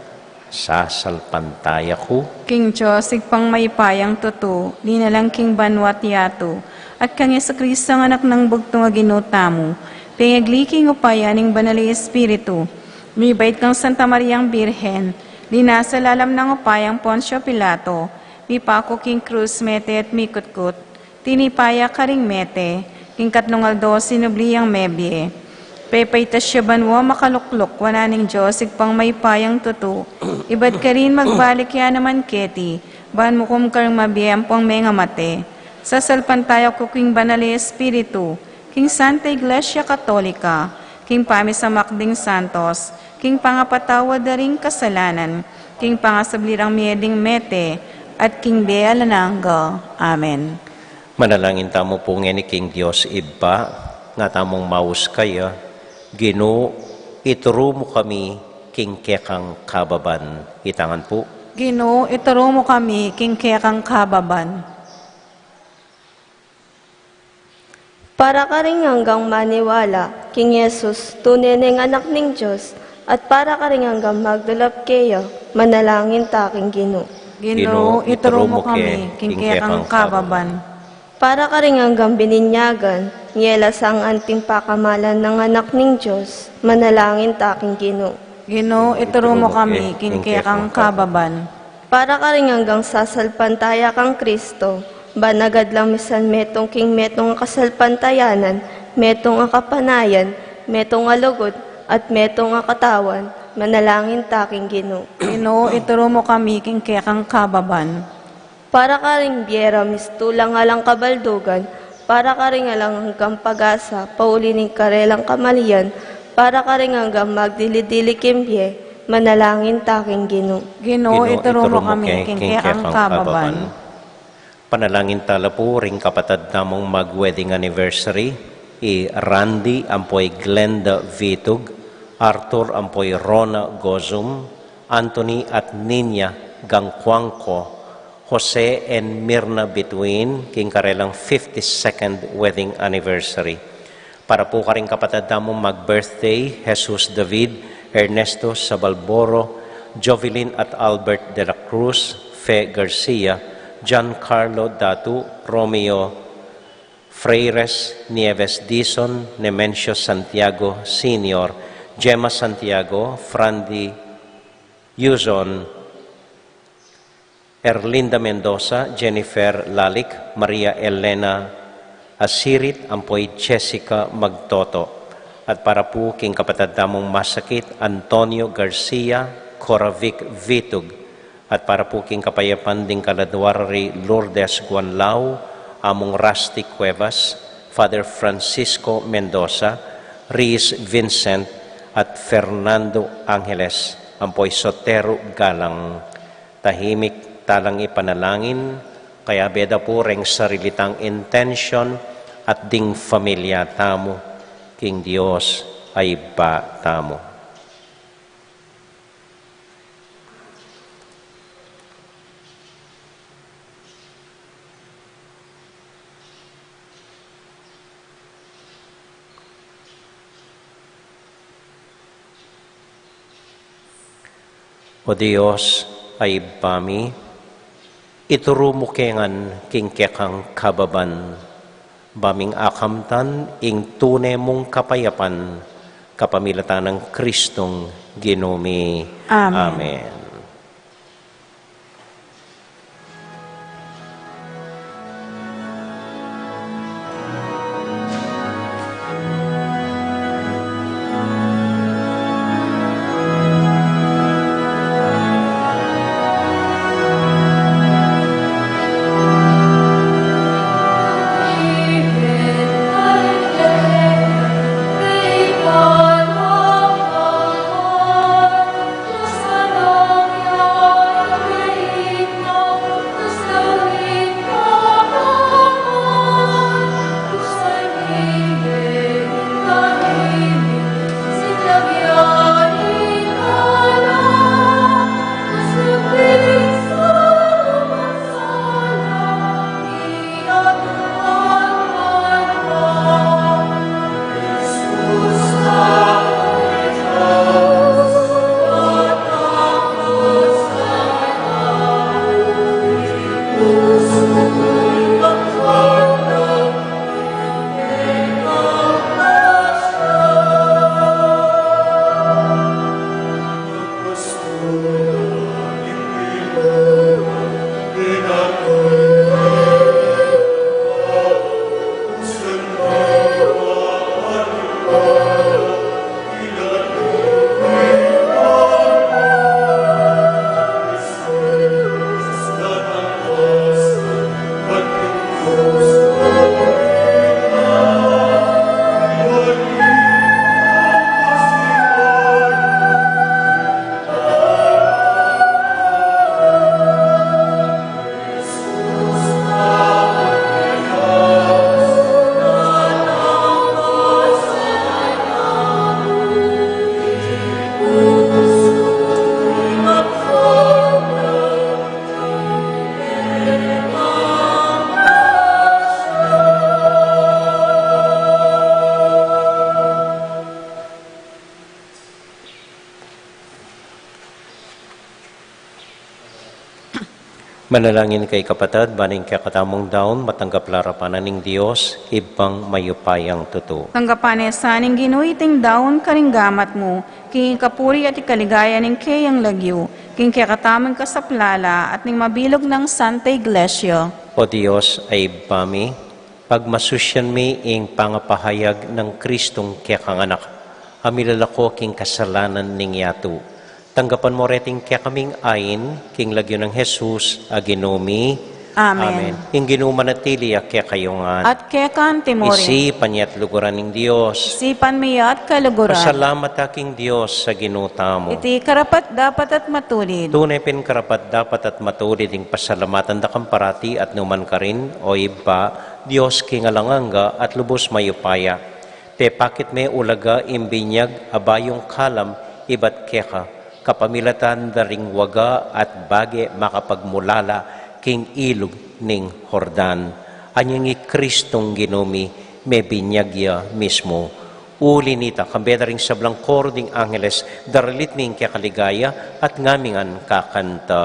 sasalpantaya ku. King Dios, Ibpang mayupayang tutu, linalang king banua't yatu, at kang Jesucristo, Anak nang bugtung a Ginu tamu, pengagli king upaya ning Banal a Espiritu, mibait kang Santa Mariang Birhen, linasa lalam nang upayang Poncio Pilato, mipaku king krus, mete at mikutkut, tinipa ya karing mete, king katlung aldo sinubli yang mebie. Pepaitas ya banua makalukluk wanan ning Dios Ibpang mayupayang tutu, ibat karin magbalik ya naman keti, ban mukum karing mabie ampong mengamate. Sasalpantaya ku king Banal a Espiritu, king Santa Iglesia Katolika, king pamisamak ding santos, king pangapatawad da ring kasalanan, king pangasubli rang mie ding mete, at king bie alang angga. Amen. Manalangin tamu pu ngeni king Dios Ibpa, nga tamung maus kaya, Ginu, ituru mu kami king kekang kababan. Itangan pu. Ginu, ituru mu kami king kekang kababan. Para karing anggang maniwala king Jesus, tune neng Anak ning Dios, at para karing anggang magdulap keya, manalangin ta king Ginu. Ginu, ituru mu kami king kekang kababan. Para karing anggang bininyagan, ngelas ang anting pakamalan nang Anak ning Dios, manalangin ta king Ginu. Ginu, ituru mu kami king kekang kababan. Para karing anggang sasalpantaya kang Kristo, ban agad lang misan metung king metung a kasalpantayanan, metung a kapanayan, metung a lugud, at metung a katawan, manalangin ta king Ginu. Ginu, ituru mu kami king kekang kababan. Para karing bie ra mistulang alang kabaldugan, para karing alang anggang pag-asa pauli ning karelang kamalian, para karing anggang magdili-dili king bie, manalangin ta king Ginu. Ginu, ituru mu kami king kekang kababan. Panalangin ta la pu ring kapatad tamung mag-wedding anniversary, i Randy ampo i Glenda Vitug, Arthur ampo i Rona Gozum, Anthony at Nina Gangcuangco, Jose and Mirna Bituin, king karelang fifty-second wedding anniversary. Para pu karing kapatad tamung mag-birthday, Jesus David, Ernesto Sabalboro, Jovelyn at Albert de la Cruz, Fe Garcia, John Carlo Datu, Romeo Freires, Nieves Dizon, Nemencio Santiago Senior, Gemma Santiago, Frandy Yuzon, Erlinda Mendoza, Jennifer Lalic, Maria Elena Asirit, ampo i Jessica Magtoto. At para pu king kapatad tamung masakit, Antonio Garcia, Coravic Vitug. At para pu king kapayapan ding kaladua ra ri Lourdes Guanlao, Among Rusty Cuevas, Father Francisco Mendoza, Riz Vincent, at Fernando Angeles, ampo i Sotero Galang. Tahimik talang ipanalangin Kayabe da pu reng sarili tang intensyon at ding familia tamu king Dios a Ibpa tamu. O Dios a Ibpa mi, ituru mu ke ngan king kekang kababan, ba ming akamtan ing tune mung kapayapan, kapamilatan nang Kristong Ginu mi. Amen. Amen. Manalangin kayu kapatad, ban ing kekatamung daun matanggap la arapan na ning Dios, Ibpang mayupayang tutu. Tanggapan na sa ning Ginu iting daun karing gamat mu, king ikapuri at ikaligaya ning keyang lagyu, king kekatamung kasaplalan at ning mabilug nang Santa Iglesia. O Dios a Ibpa mi, pagmasusyan mi ing pangapahayag nang Kristong kekang Anak, a milalako king kasalanan ning yatu. Tanggapan mu reting kekaming ain, king lagyu nang Jesus a Ginu mi. Amen. Amen. Ing Ginu manatili ya kekayu ngan. At keka mu rin. Isipan ya at luguran ning Dios. Isipan mi ya at kaluguran. Pasalamat ta king Dios a Ginu tamu. Iti karapat-dapat at matulid. Tune pin karapat-dapat at matulid ing pasalamatan da kang parati at nukarin man, O Ibpa, Dios king alang angga at lubus mayupaya. Pepakit me ulaga ing binyag a bayung kalam ibat keka, kapamilatan da ring waga at bage makapagmulala king ilug ning Jordan. Anyang i Kristong Ginu mi, mebinyag ya mismu. Uli nita, kambe da ring sablang koro ding angeles, daralit mi ing kekaligaya at ngamingan kakanta.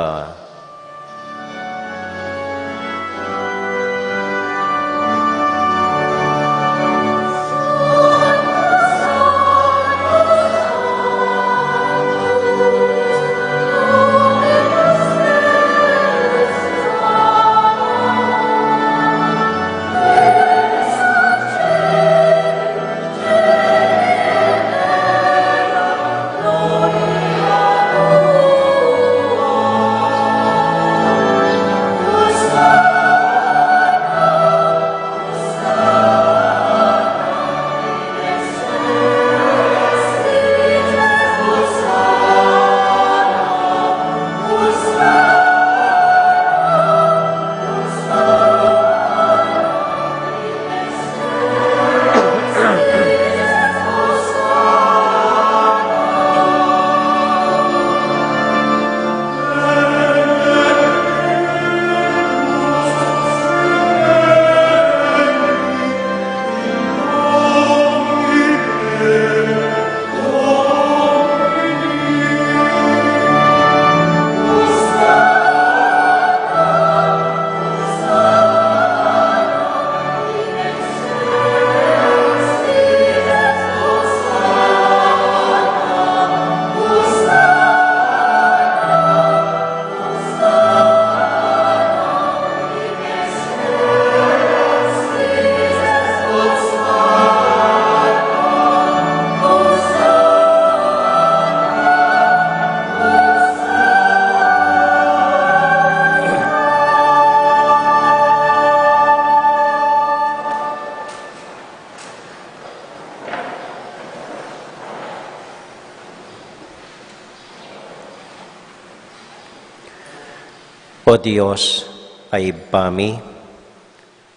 O Dios, a Ibpa mi,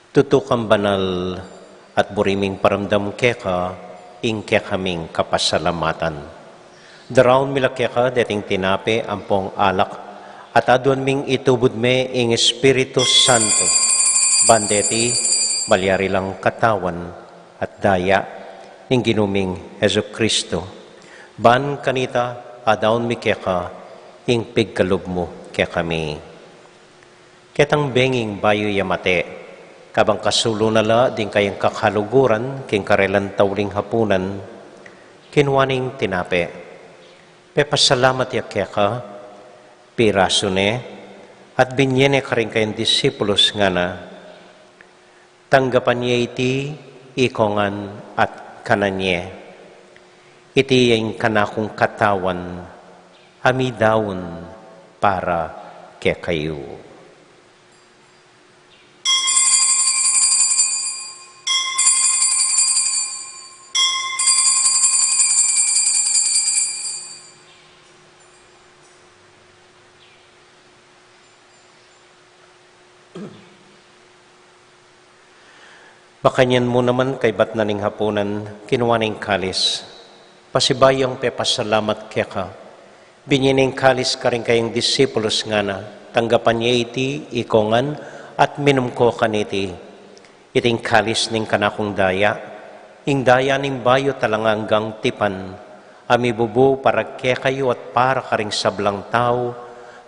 tutu kang banal at buri ming paramdam keka ing kekaming kapasalamatan. Daraun mi la keka deting tinape ampong alak, at aduan ming itubud me ing Espiritu Santo, ban deti malyari lang katawan at daya ning Ginu ming Jesucristo. Ban kanita adaun mi keka ing pigkalub mu kekami. Ketang benging bayu ya mate, kabang kasulu na la ding kayang kakaluguran king karelang tauling hapunan, kinua neng tinape, pepasalamat ya keka, pirasu ne, at binye ne karing kayang disipulus, ngana: Tanggapan ye iti ikongan at kanan ye. Iti ya ing kanakung katawan a midaun para kekayu. Makanyan mu naman kaybat na ning hapunan, kinua neng kalis, pasibayu yang pepasalamat keka, binye neng kalis karing kayang disipulus, ngana: Tanggapan ye iti ikongan at minum ko kaniti. Iting kalis ning kanakung daya, ing daya ning bayu at alang anggang tipan, a mibubu para kekayu at para karing sablang tau,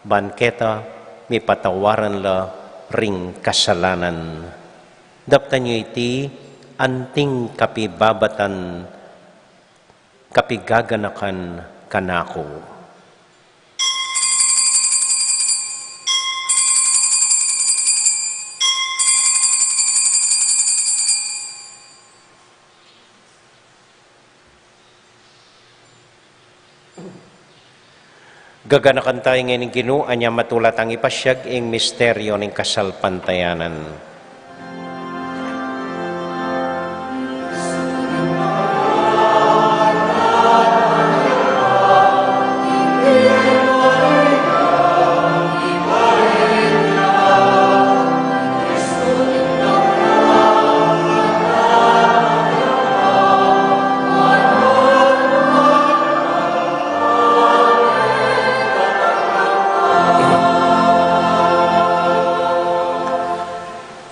ban keta mipatawaran la ring kasalanan. Daptan yu iti anting kapibabatan, kapigaganakan kanaku. Gaganakan taya ngeni ning Ginu, anya matula tang ipasiag ing misteryo ning kasalpantayanan.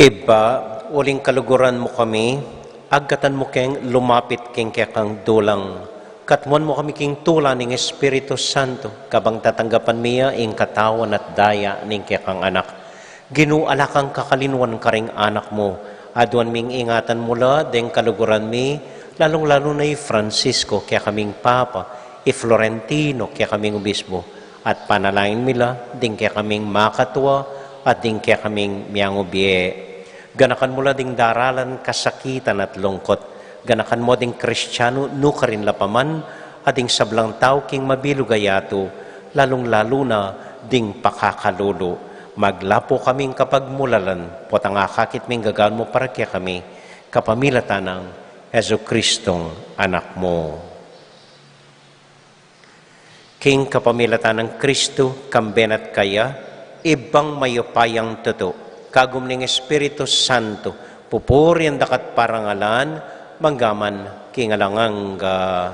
Ibpa, uling kaluguran mu kami, agkatan mu keng lumapit king kekang dulang. Katmuan mu kami king tula ning Espiritu Santo, kabang tatanggapan mi ya ing katawan at daya ning kekang Anak. Ginu, ala kang kakalinuan karing anak mu. Aduan ming ingatan mu la deng kaluguran mi, lalung-lalu na i Francisco, kekaming Papa, i Florentino, kekaming Obispo, at panalangin mi la ding kekaming makatua at ding kekaming miyangubie. Ganakan mu la ding daralan kasakitan at lungkut. Ganakan mu ding Kristianu nukarin la pa man, at ding sablang tau king mabilug a yatu, lalung-lalu na ding pakakalulu. Maglapu kaming kapagmulalan, potang akakit ming gagawan mu para kekami, kapamilatan nang Jesucristong Anak mu. King kapamilatan nang Kristu, kambe na at kaya, Ibpang mayupayang tutu, kagum ning Espiritu Santo, pupurian da ka at parangalan, mangga man king alang angga.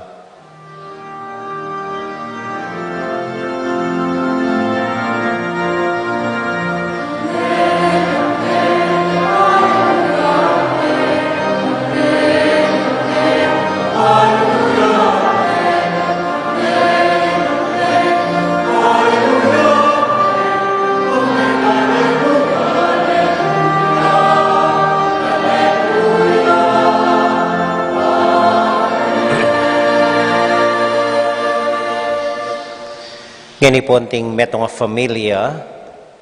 Ngeni pu, anting metung a familia,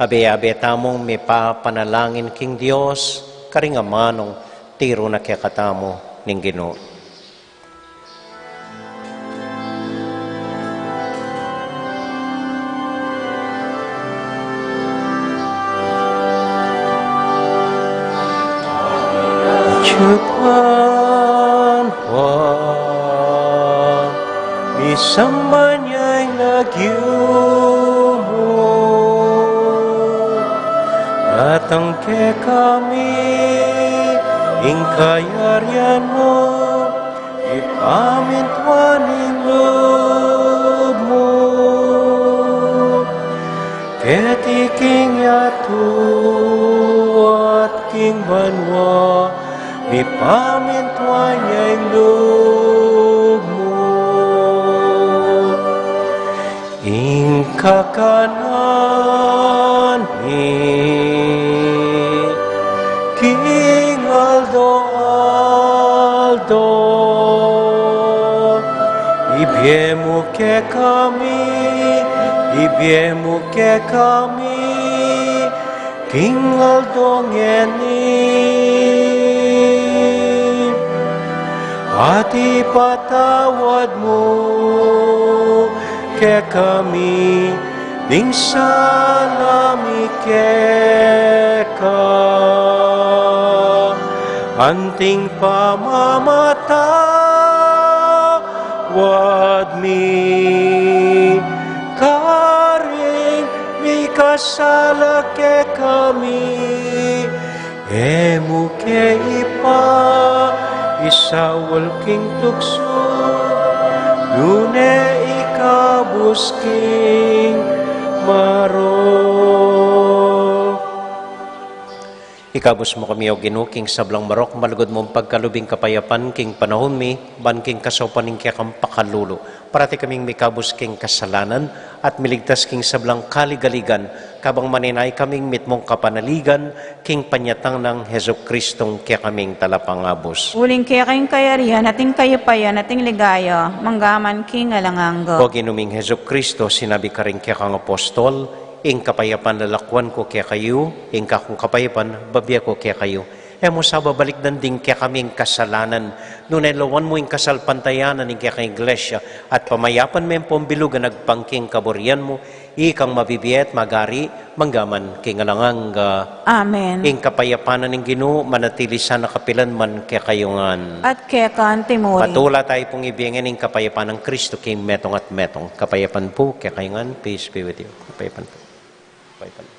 abe-abe tamung mipapanalangin king Dios, karing amanung tiru na kekatamu ning Ginu. Japan pa, misamban ya ing lagyu mu. Datang kekami ing kayarian mu, ipamintuan ing lub mu keti king yatu at king banua, mipamintuan ya ing lub mu. Ing kakanan mi king aldo-aldo, ibie mu kekami, ibie mu kekami king aldo ngeni, at ipatawad mu kekami ding sala mi keka, anting pamamatawad mi karing mikasala kekami. E mu ke ipaisaul king tuksu, nune ikabus king marok. Ikabus mu kami, O Ginu, king sablang marok, malugud mung pagkalub ing kapayapan king panaun mi, ban king kasaupan ning kekang pakalulu, parati kaming mikabus king kasalanan, at miligtas king sablang kaligaligan, kabang maninaya kaming mitmung kapanaligan, king panyatang nang Jesucristong kekaming Talapangabus. Uling keka ing kayarian, at ing kayupayan, at ing ligaya, manggaman king alang angga. O Ginu ming Jesucristo, sinabi karing kekang apostol, ing kapayapan lalakuan ku kekayu, ing kakung kapayapan bibie ku kekayu. E mu sa babalikdan ding kekaming kasalanan, nune lawan mu ing kasalpantayanan ning kekang Iglesia, at pamayapan me ampong bilugan agpang king kaburian mu, ikang mabibie at magari, manggaman king alang angga. Amen. Ing kapayapan na ning Ginu, manatili sana kapilan man kekayu ngan. At keka antimurin. Patula tayu pung ibie ngan ing kapayapan nang Kristo king metung at metung. Kapayapan pu kekayu ngan, peace be with you. Kapayapan pu. Kapayapan pu.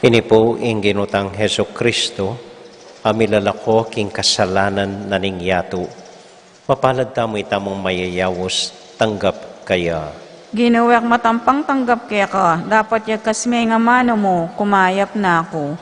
Ini pu ing Ginu tang Jesucristo, a milalako king kasalanan na ning yatu. Mapalad tamu itamung mayayaus tanggap kaya. Ginu, e ku matampang tanggap keka, dapot yagkas me ing amanu mu, kumayap na ku.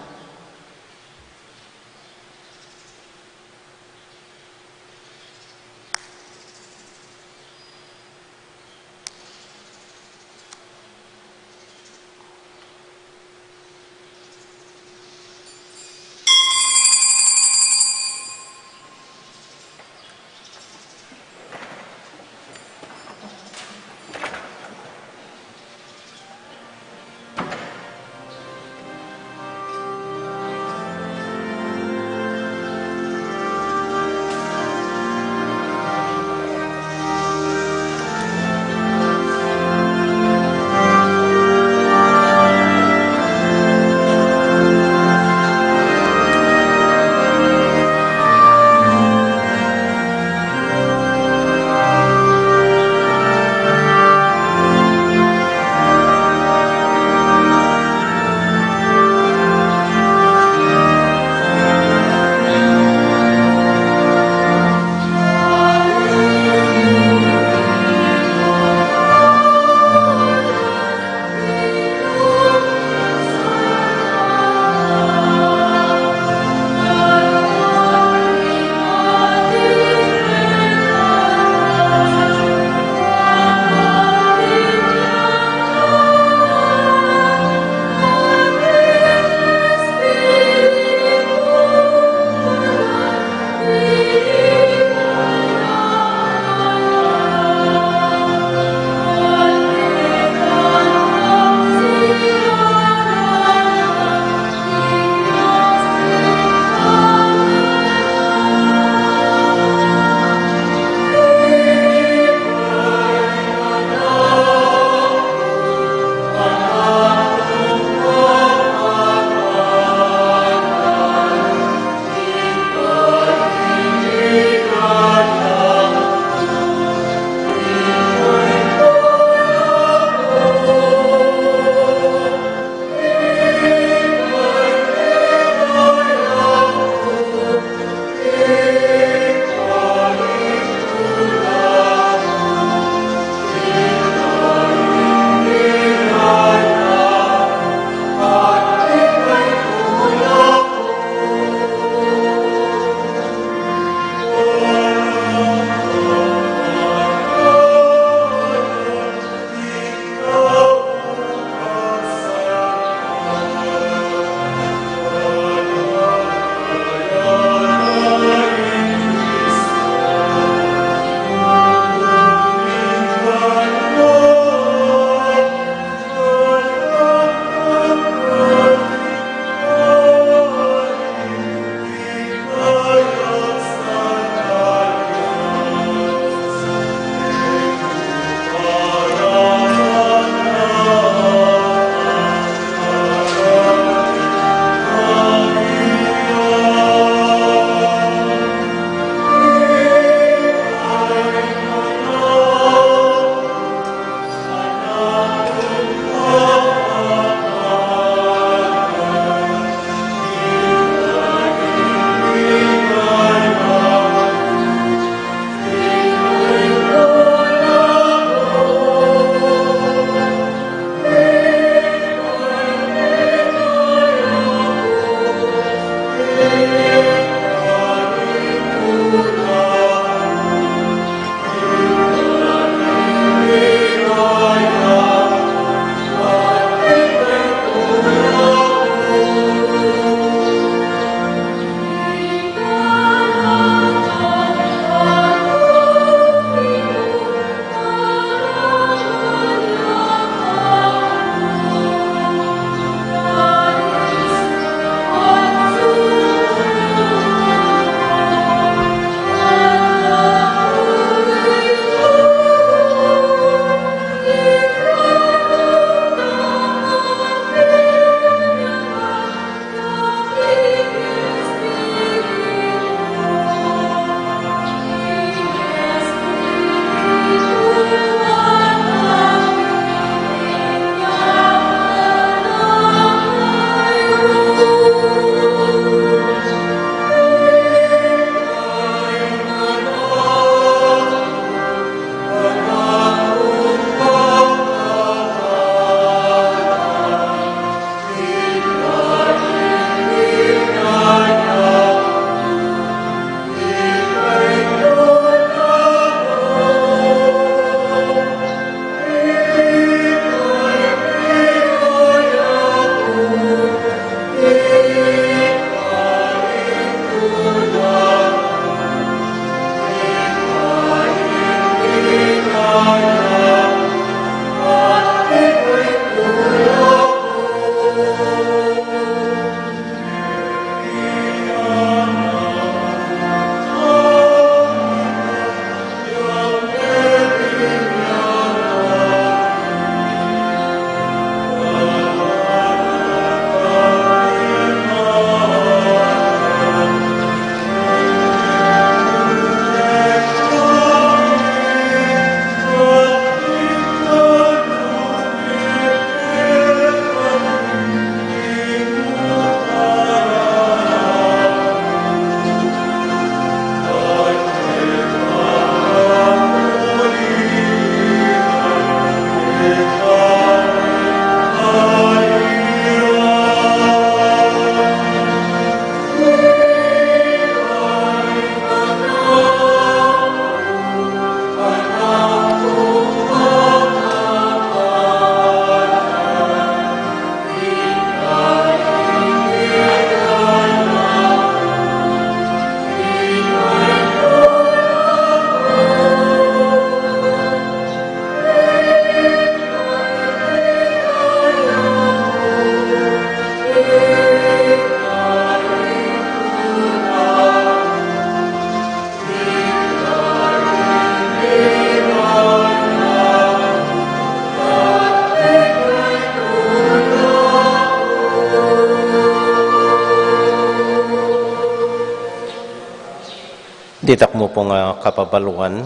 Ditak mu pung, ah, kapabaluan,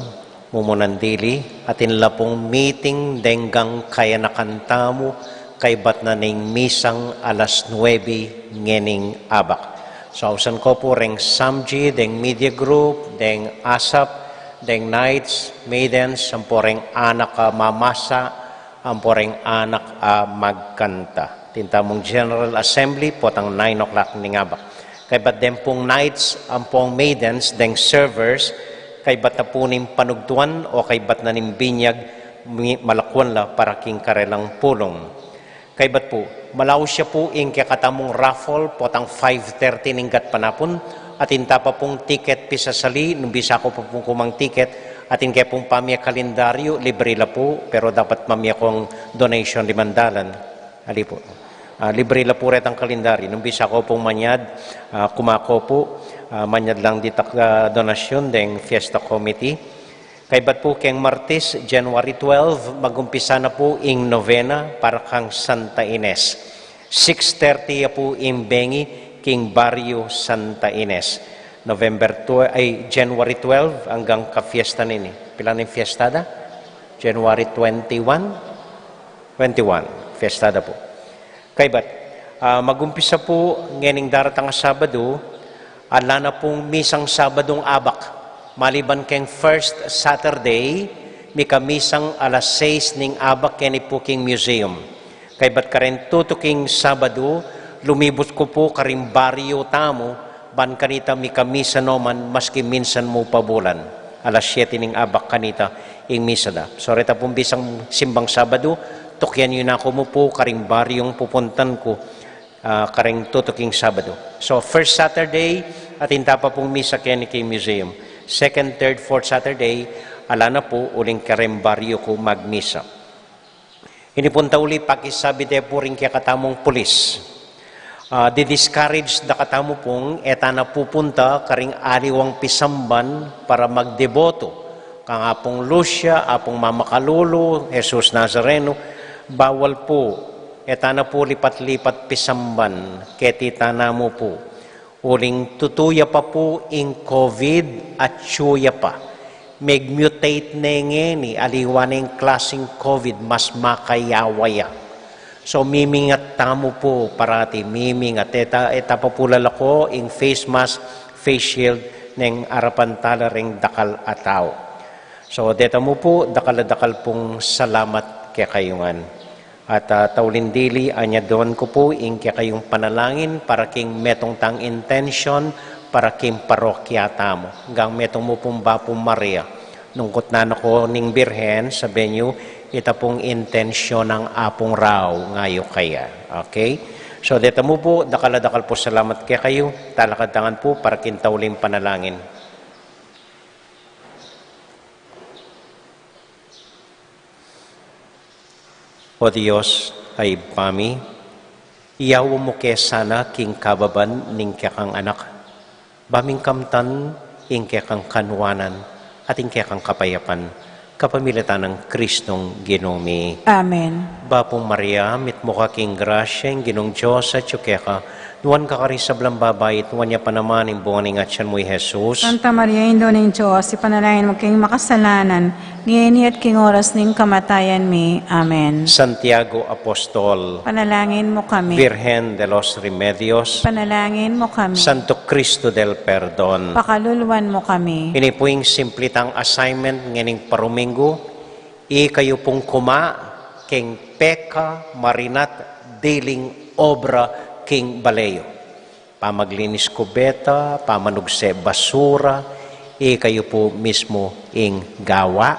mumunan dili, atin la pung meeting deng kayanakan tamu, kaybat na ning misang alas nuebe ngening abak. So, ausan ku pu reng samji, deng media group, deng asap, deng knights, maidens, ampo reng anak a mamasa, ampo reng anak a magkanta. Atin tamung General Assembly, potang nine o'clock ning abak. Kaybat deng pung knights, ampong maidens, deng servers, kaybat na pu ning panugtuan o kaybat na ning binyag, mi-, malakwan la para king karelang pulung. Kaybat pu, malaus ya pu ing kekatamung raffle, potang five thirty ning gatpanapun, atin ta pa pung tiket pisasali, nung bisa ku pa pung kumang tiket, atin ke pung pamie kalendaryo, libre la pu, pero dapat mamie kung donation limang dalan. Ali pu. Ah, libre la pu retang kalendaryo. Nung bisa ku pung manyad, ah, kuma ku pu, ah, manyad lang ditak, ah, donasyon deng Fiesta Committee. Kaybat pu keng Martes, January twelve, magumpisa na pu ing novena para kang Santa Ines. Six thirty ya pu ing bengi king Barrio Santa Ines. November twelve, ay, January twelve, anggang ka fiesta nini. Pilan ing fiesta da? January twenty-one? Twenty-one, fiesta da pu. Kaybat, ah, magumpisa pu ngening daratang a Sabadu, ala na pung misang Sabadung abak. Maliban keng first Saturday, mikamisang alas sais ning abak keni pu king museum. Kaybat kareng tutuking Sabadu, lumibut ku pu karing baryo tamu, ban kanita mikamisa no man maski minsan mu pa bulan. Alas siete ning abak kanita ing misa da. So, reta pung bisang simbang Sabadu, tukian yu na ku mu pu karing baryung pupuntan ku, ah, karing tutuking Sabadu. So, first Saturday, atin ta pa pung misa keni king museum. Second, third, fourth Saturday, ala na pu uling kareng baryo ku magmisa. Ini pung tauli pakisabi de pu ring kekatamung pulis. Ah, di-discourage da katamu pung e ta na pupunta karing aliwang pisamban para magdeboto kang Apung Lucia, Apung Mama Kalulu, Jesus Nazareno, bawal pu. E ta na pu lipat-lipat pisamban, keti ta na mu pu. Uling tutu ya pa pu ing COVID, atyu ya pa. Meg-mutate ne ngeni, aliwa neng klasing COVID, mas makayawa ya. So, mimingat tamu pu parati, mimingat. E ta, e ta pa pu lalako ing face mask, face shield, neng arapan tala reng dakal a tau. So, deta mu pu, dakal a dakal pung salamat kekayu ngan. At, ah, tauling dili, anyaduan ku pu ing kekayung panalangin para king metung tang intensyon para king parokya tamu. Anggang metung mu pung Bapu Maria, nung kutnan na ko ning Birhen, sabian yu, ita pung intensyon nang Apung Rau, ngayu kaya. Okay? So, deta mu pu, dakal a dakal pu salamat kekayu, talakad ta ngan pu para king tauling panalangin. O Dios, a Ibpa mi, iyawan mu ke sana king kababan ning kekang Anak, ba ming kamtan ing kekang kanuanan at ing kekang kapayapan, kapamilatan nang Kristong Ginu mi. Amen. Bapu Maria, mitmu ka king grasya, ing Ginung Dios atyu keka, nuan ka karing sablang babai, at nuan ya pa naman ing bunga ning atyan mu, i Jesus. Santa Maria, Indu ning Dios, ipanalangin mu keng makasalanan, ngeni at king oras ning kamatayan mi. Amen. Santiago Apostol, panalangin mu kami. Virgen de los Remedios, panalangin mu kami. Santo Cristo del Perdon, pakaluluan mu kami. Ini pu ing simple tang assignment ngening paruminggu, ikayu pung kuma keng peka, marinat, diling obra king bale yu. Pamaglinis kubeta, pamanugse basura, ikayu pu mismu ing gawa,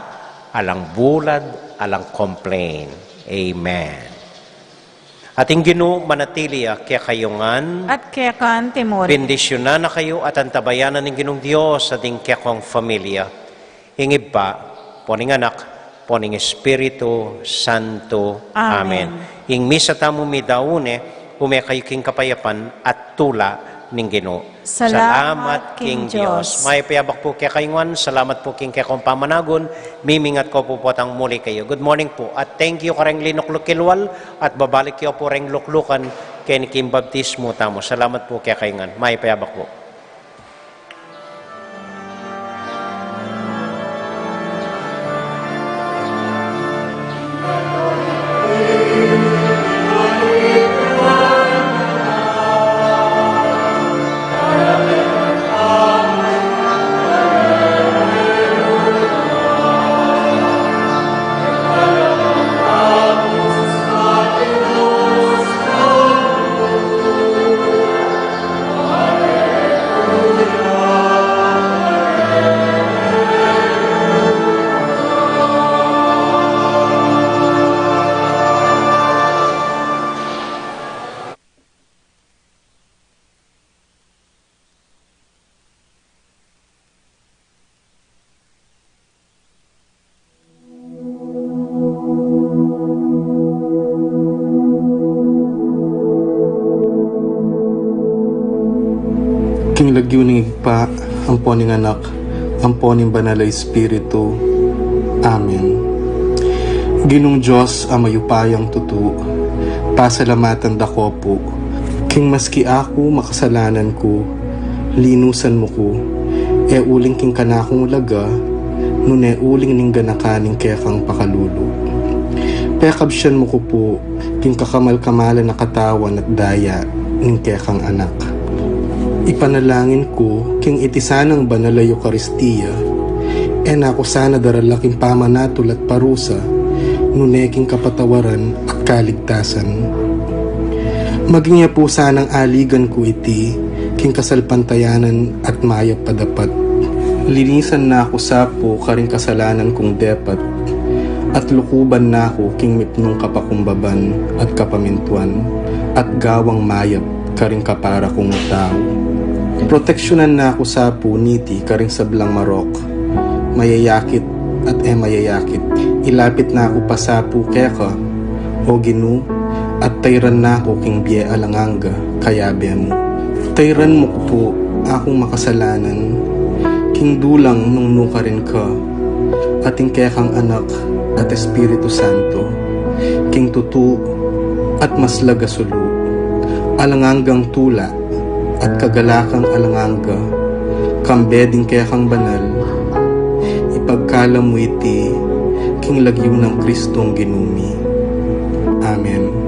alang bulad, alang complain. Amen. At ing Ginu manatili ya kekayu ngan. At keka naman murin. Bendisyunan na kayu at antabayanan ning Ginung Dios a ding kekong familia. Ing Ibpa, ampo ning Anak, ampo ning Espiritu Santo. Amen. Amen. Ing misa tamu midaun ne, ume kayu king kapayapan at tula ning Ginu. Salamat king Dios. Mayap a abak pu kekayu ngan, salamat pu king kekong pamanagun, mimingat ku pu potang muli kayu. Good morning pu, at thank you kareng linukluk kilwal, at babalik yu pu reng luklukan keni king baptismu tamu. Salamat pu kekayu ngan, mayap a abak pu. King lagyu ning Ibpa, ampo ning Anak, ampo ning Banal a Espiritu. Amen. Ginung Dios a mayupayang tutu, pasalamatan da ko pu, king maski aku makasalanan ku, linusan mu ku, e uling king kanakung laga, nune uling ning ganakan ning kekang pakalulu. Pekabsian mu ku pu, king kakamal-kamalan a katawan at daya ning kekang Anak. Ipanalangin ku, king iti sanang banal a Eukaristia, e na ku sana darala king pamanatul at parusa, nune king kapatawaran at kaligtasan. Maging ya pu sanang aligan ku iti, king kasalpantayanan at mayap a dapat. Linisan na ku sa pu karing kasalanan kung depat, at lukuban na ku king mipnung kapakumbaban at kapamintuan, at gawang mayap karing kapara kung tau. Proteksyunan na ku sa pu niti karing sablang marok, mayayakit at e mayayakit. Ilapit na ku pa sa pu keka, O Ginu, at tayran na ku king bie alang angga, kayabe mu. Tayran mu ku pu akung makasalanan, king dulang nung nukarin ka, at ing kekang Anak at Espiritu Santo, king tutu at maslag a sulu, alang anggang tula at kagalakan alang angga, kambe ding kekang banal, ipagkalam mu iti, king lagyu nang Kristong Ginu mi. Amen.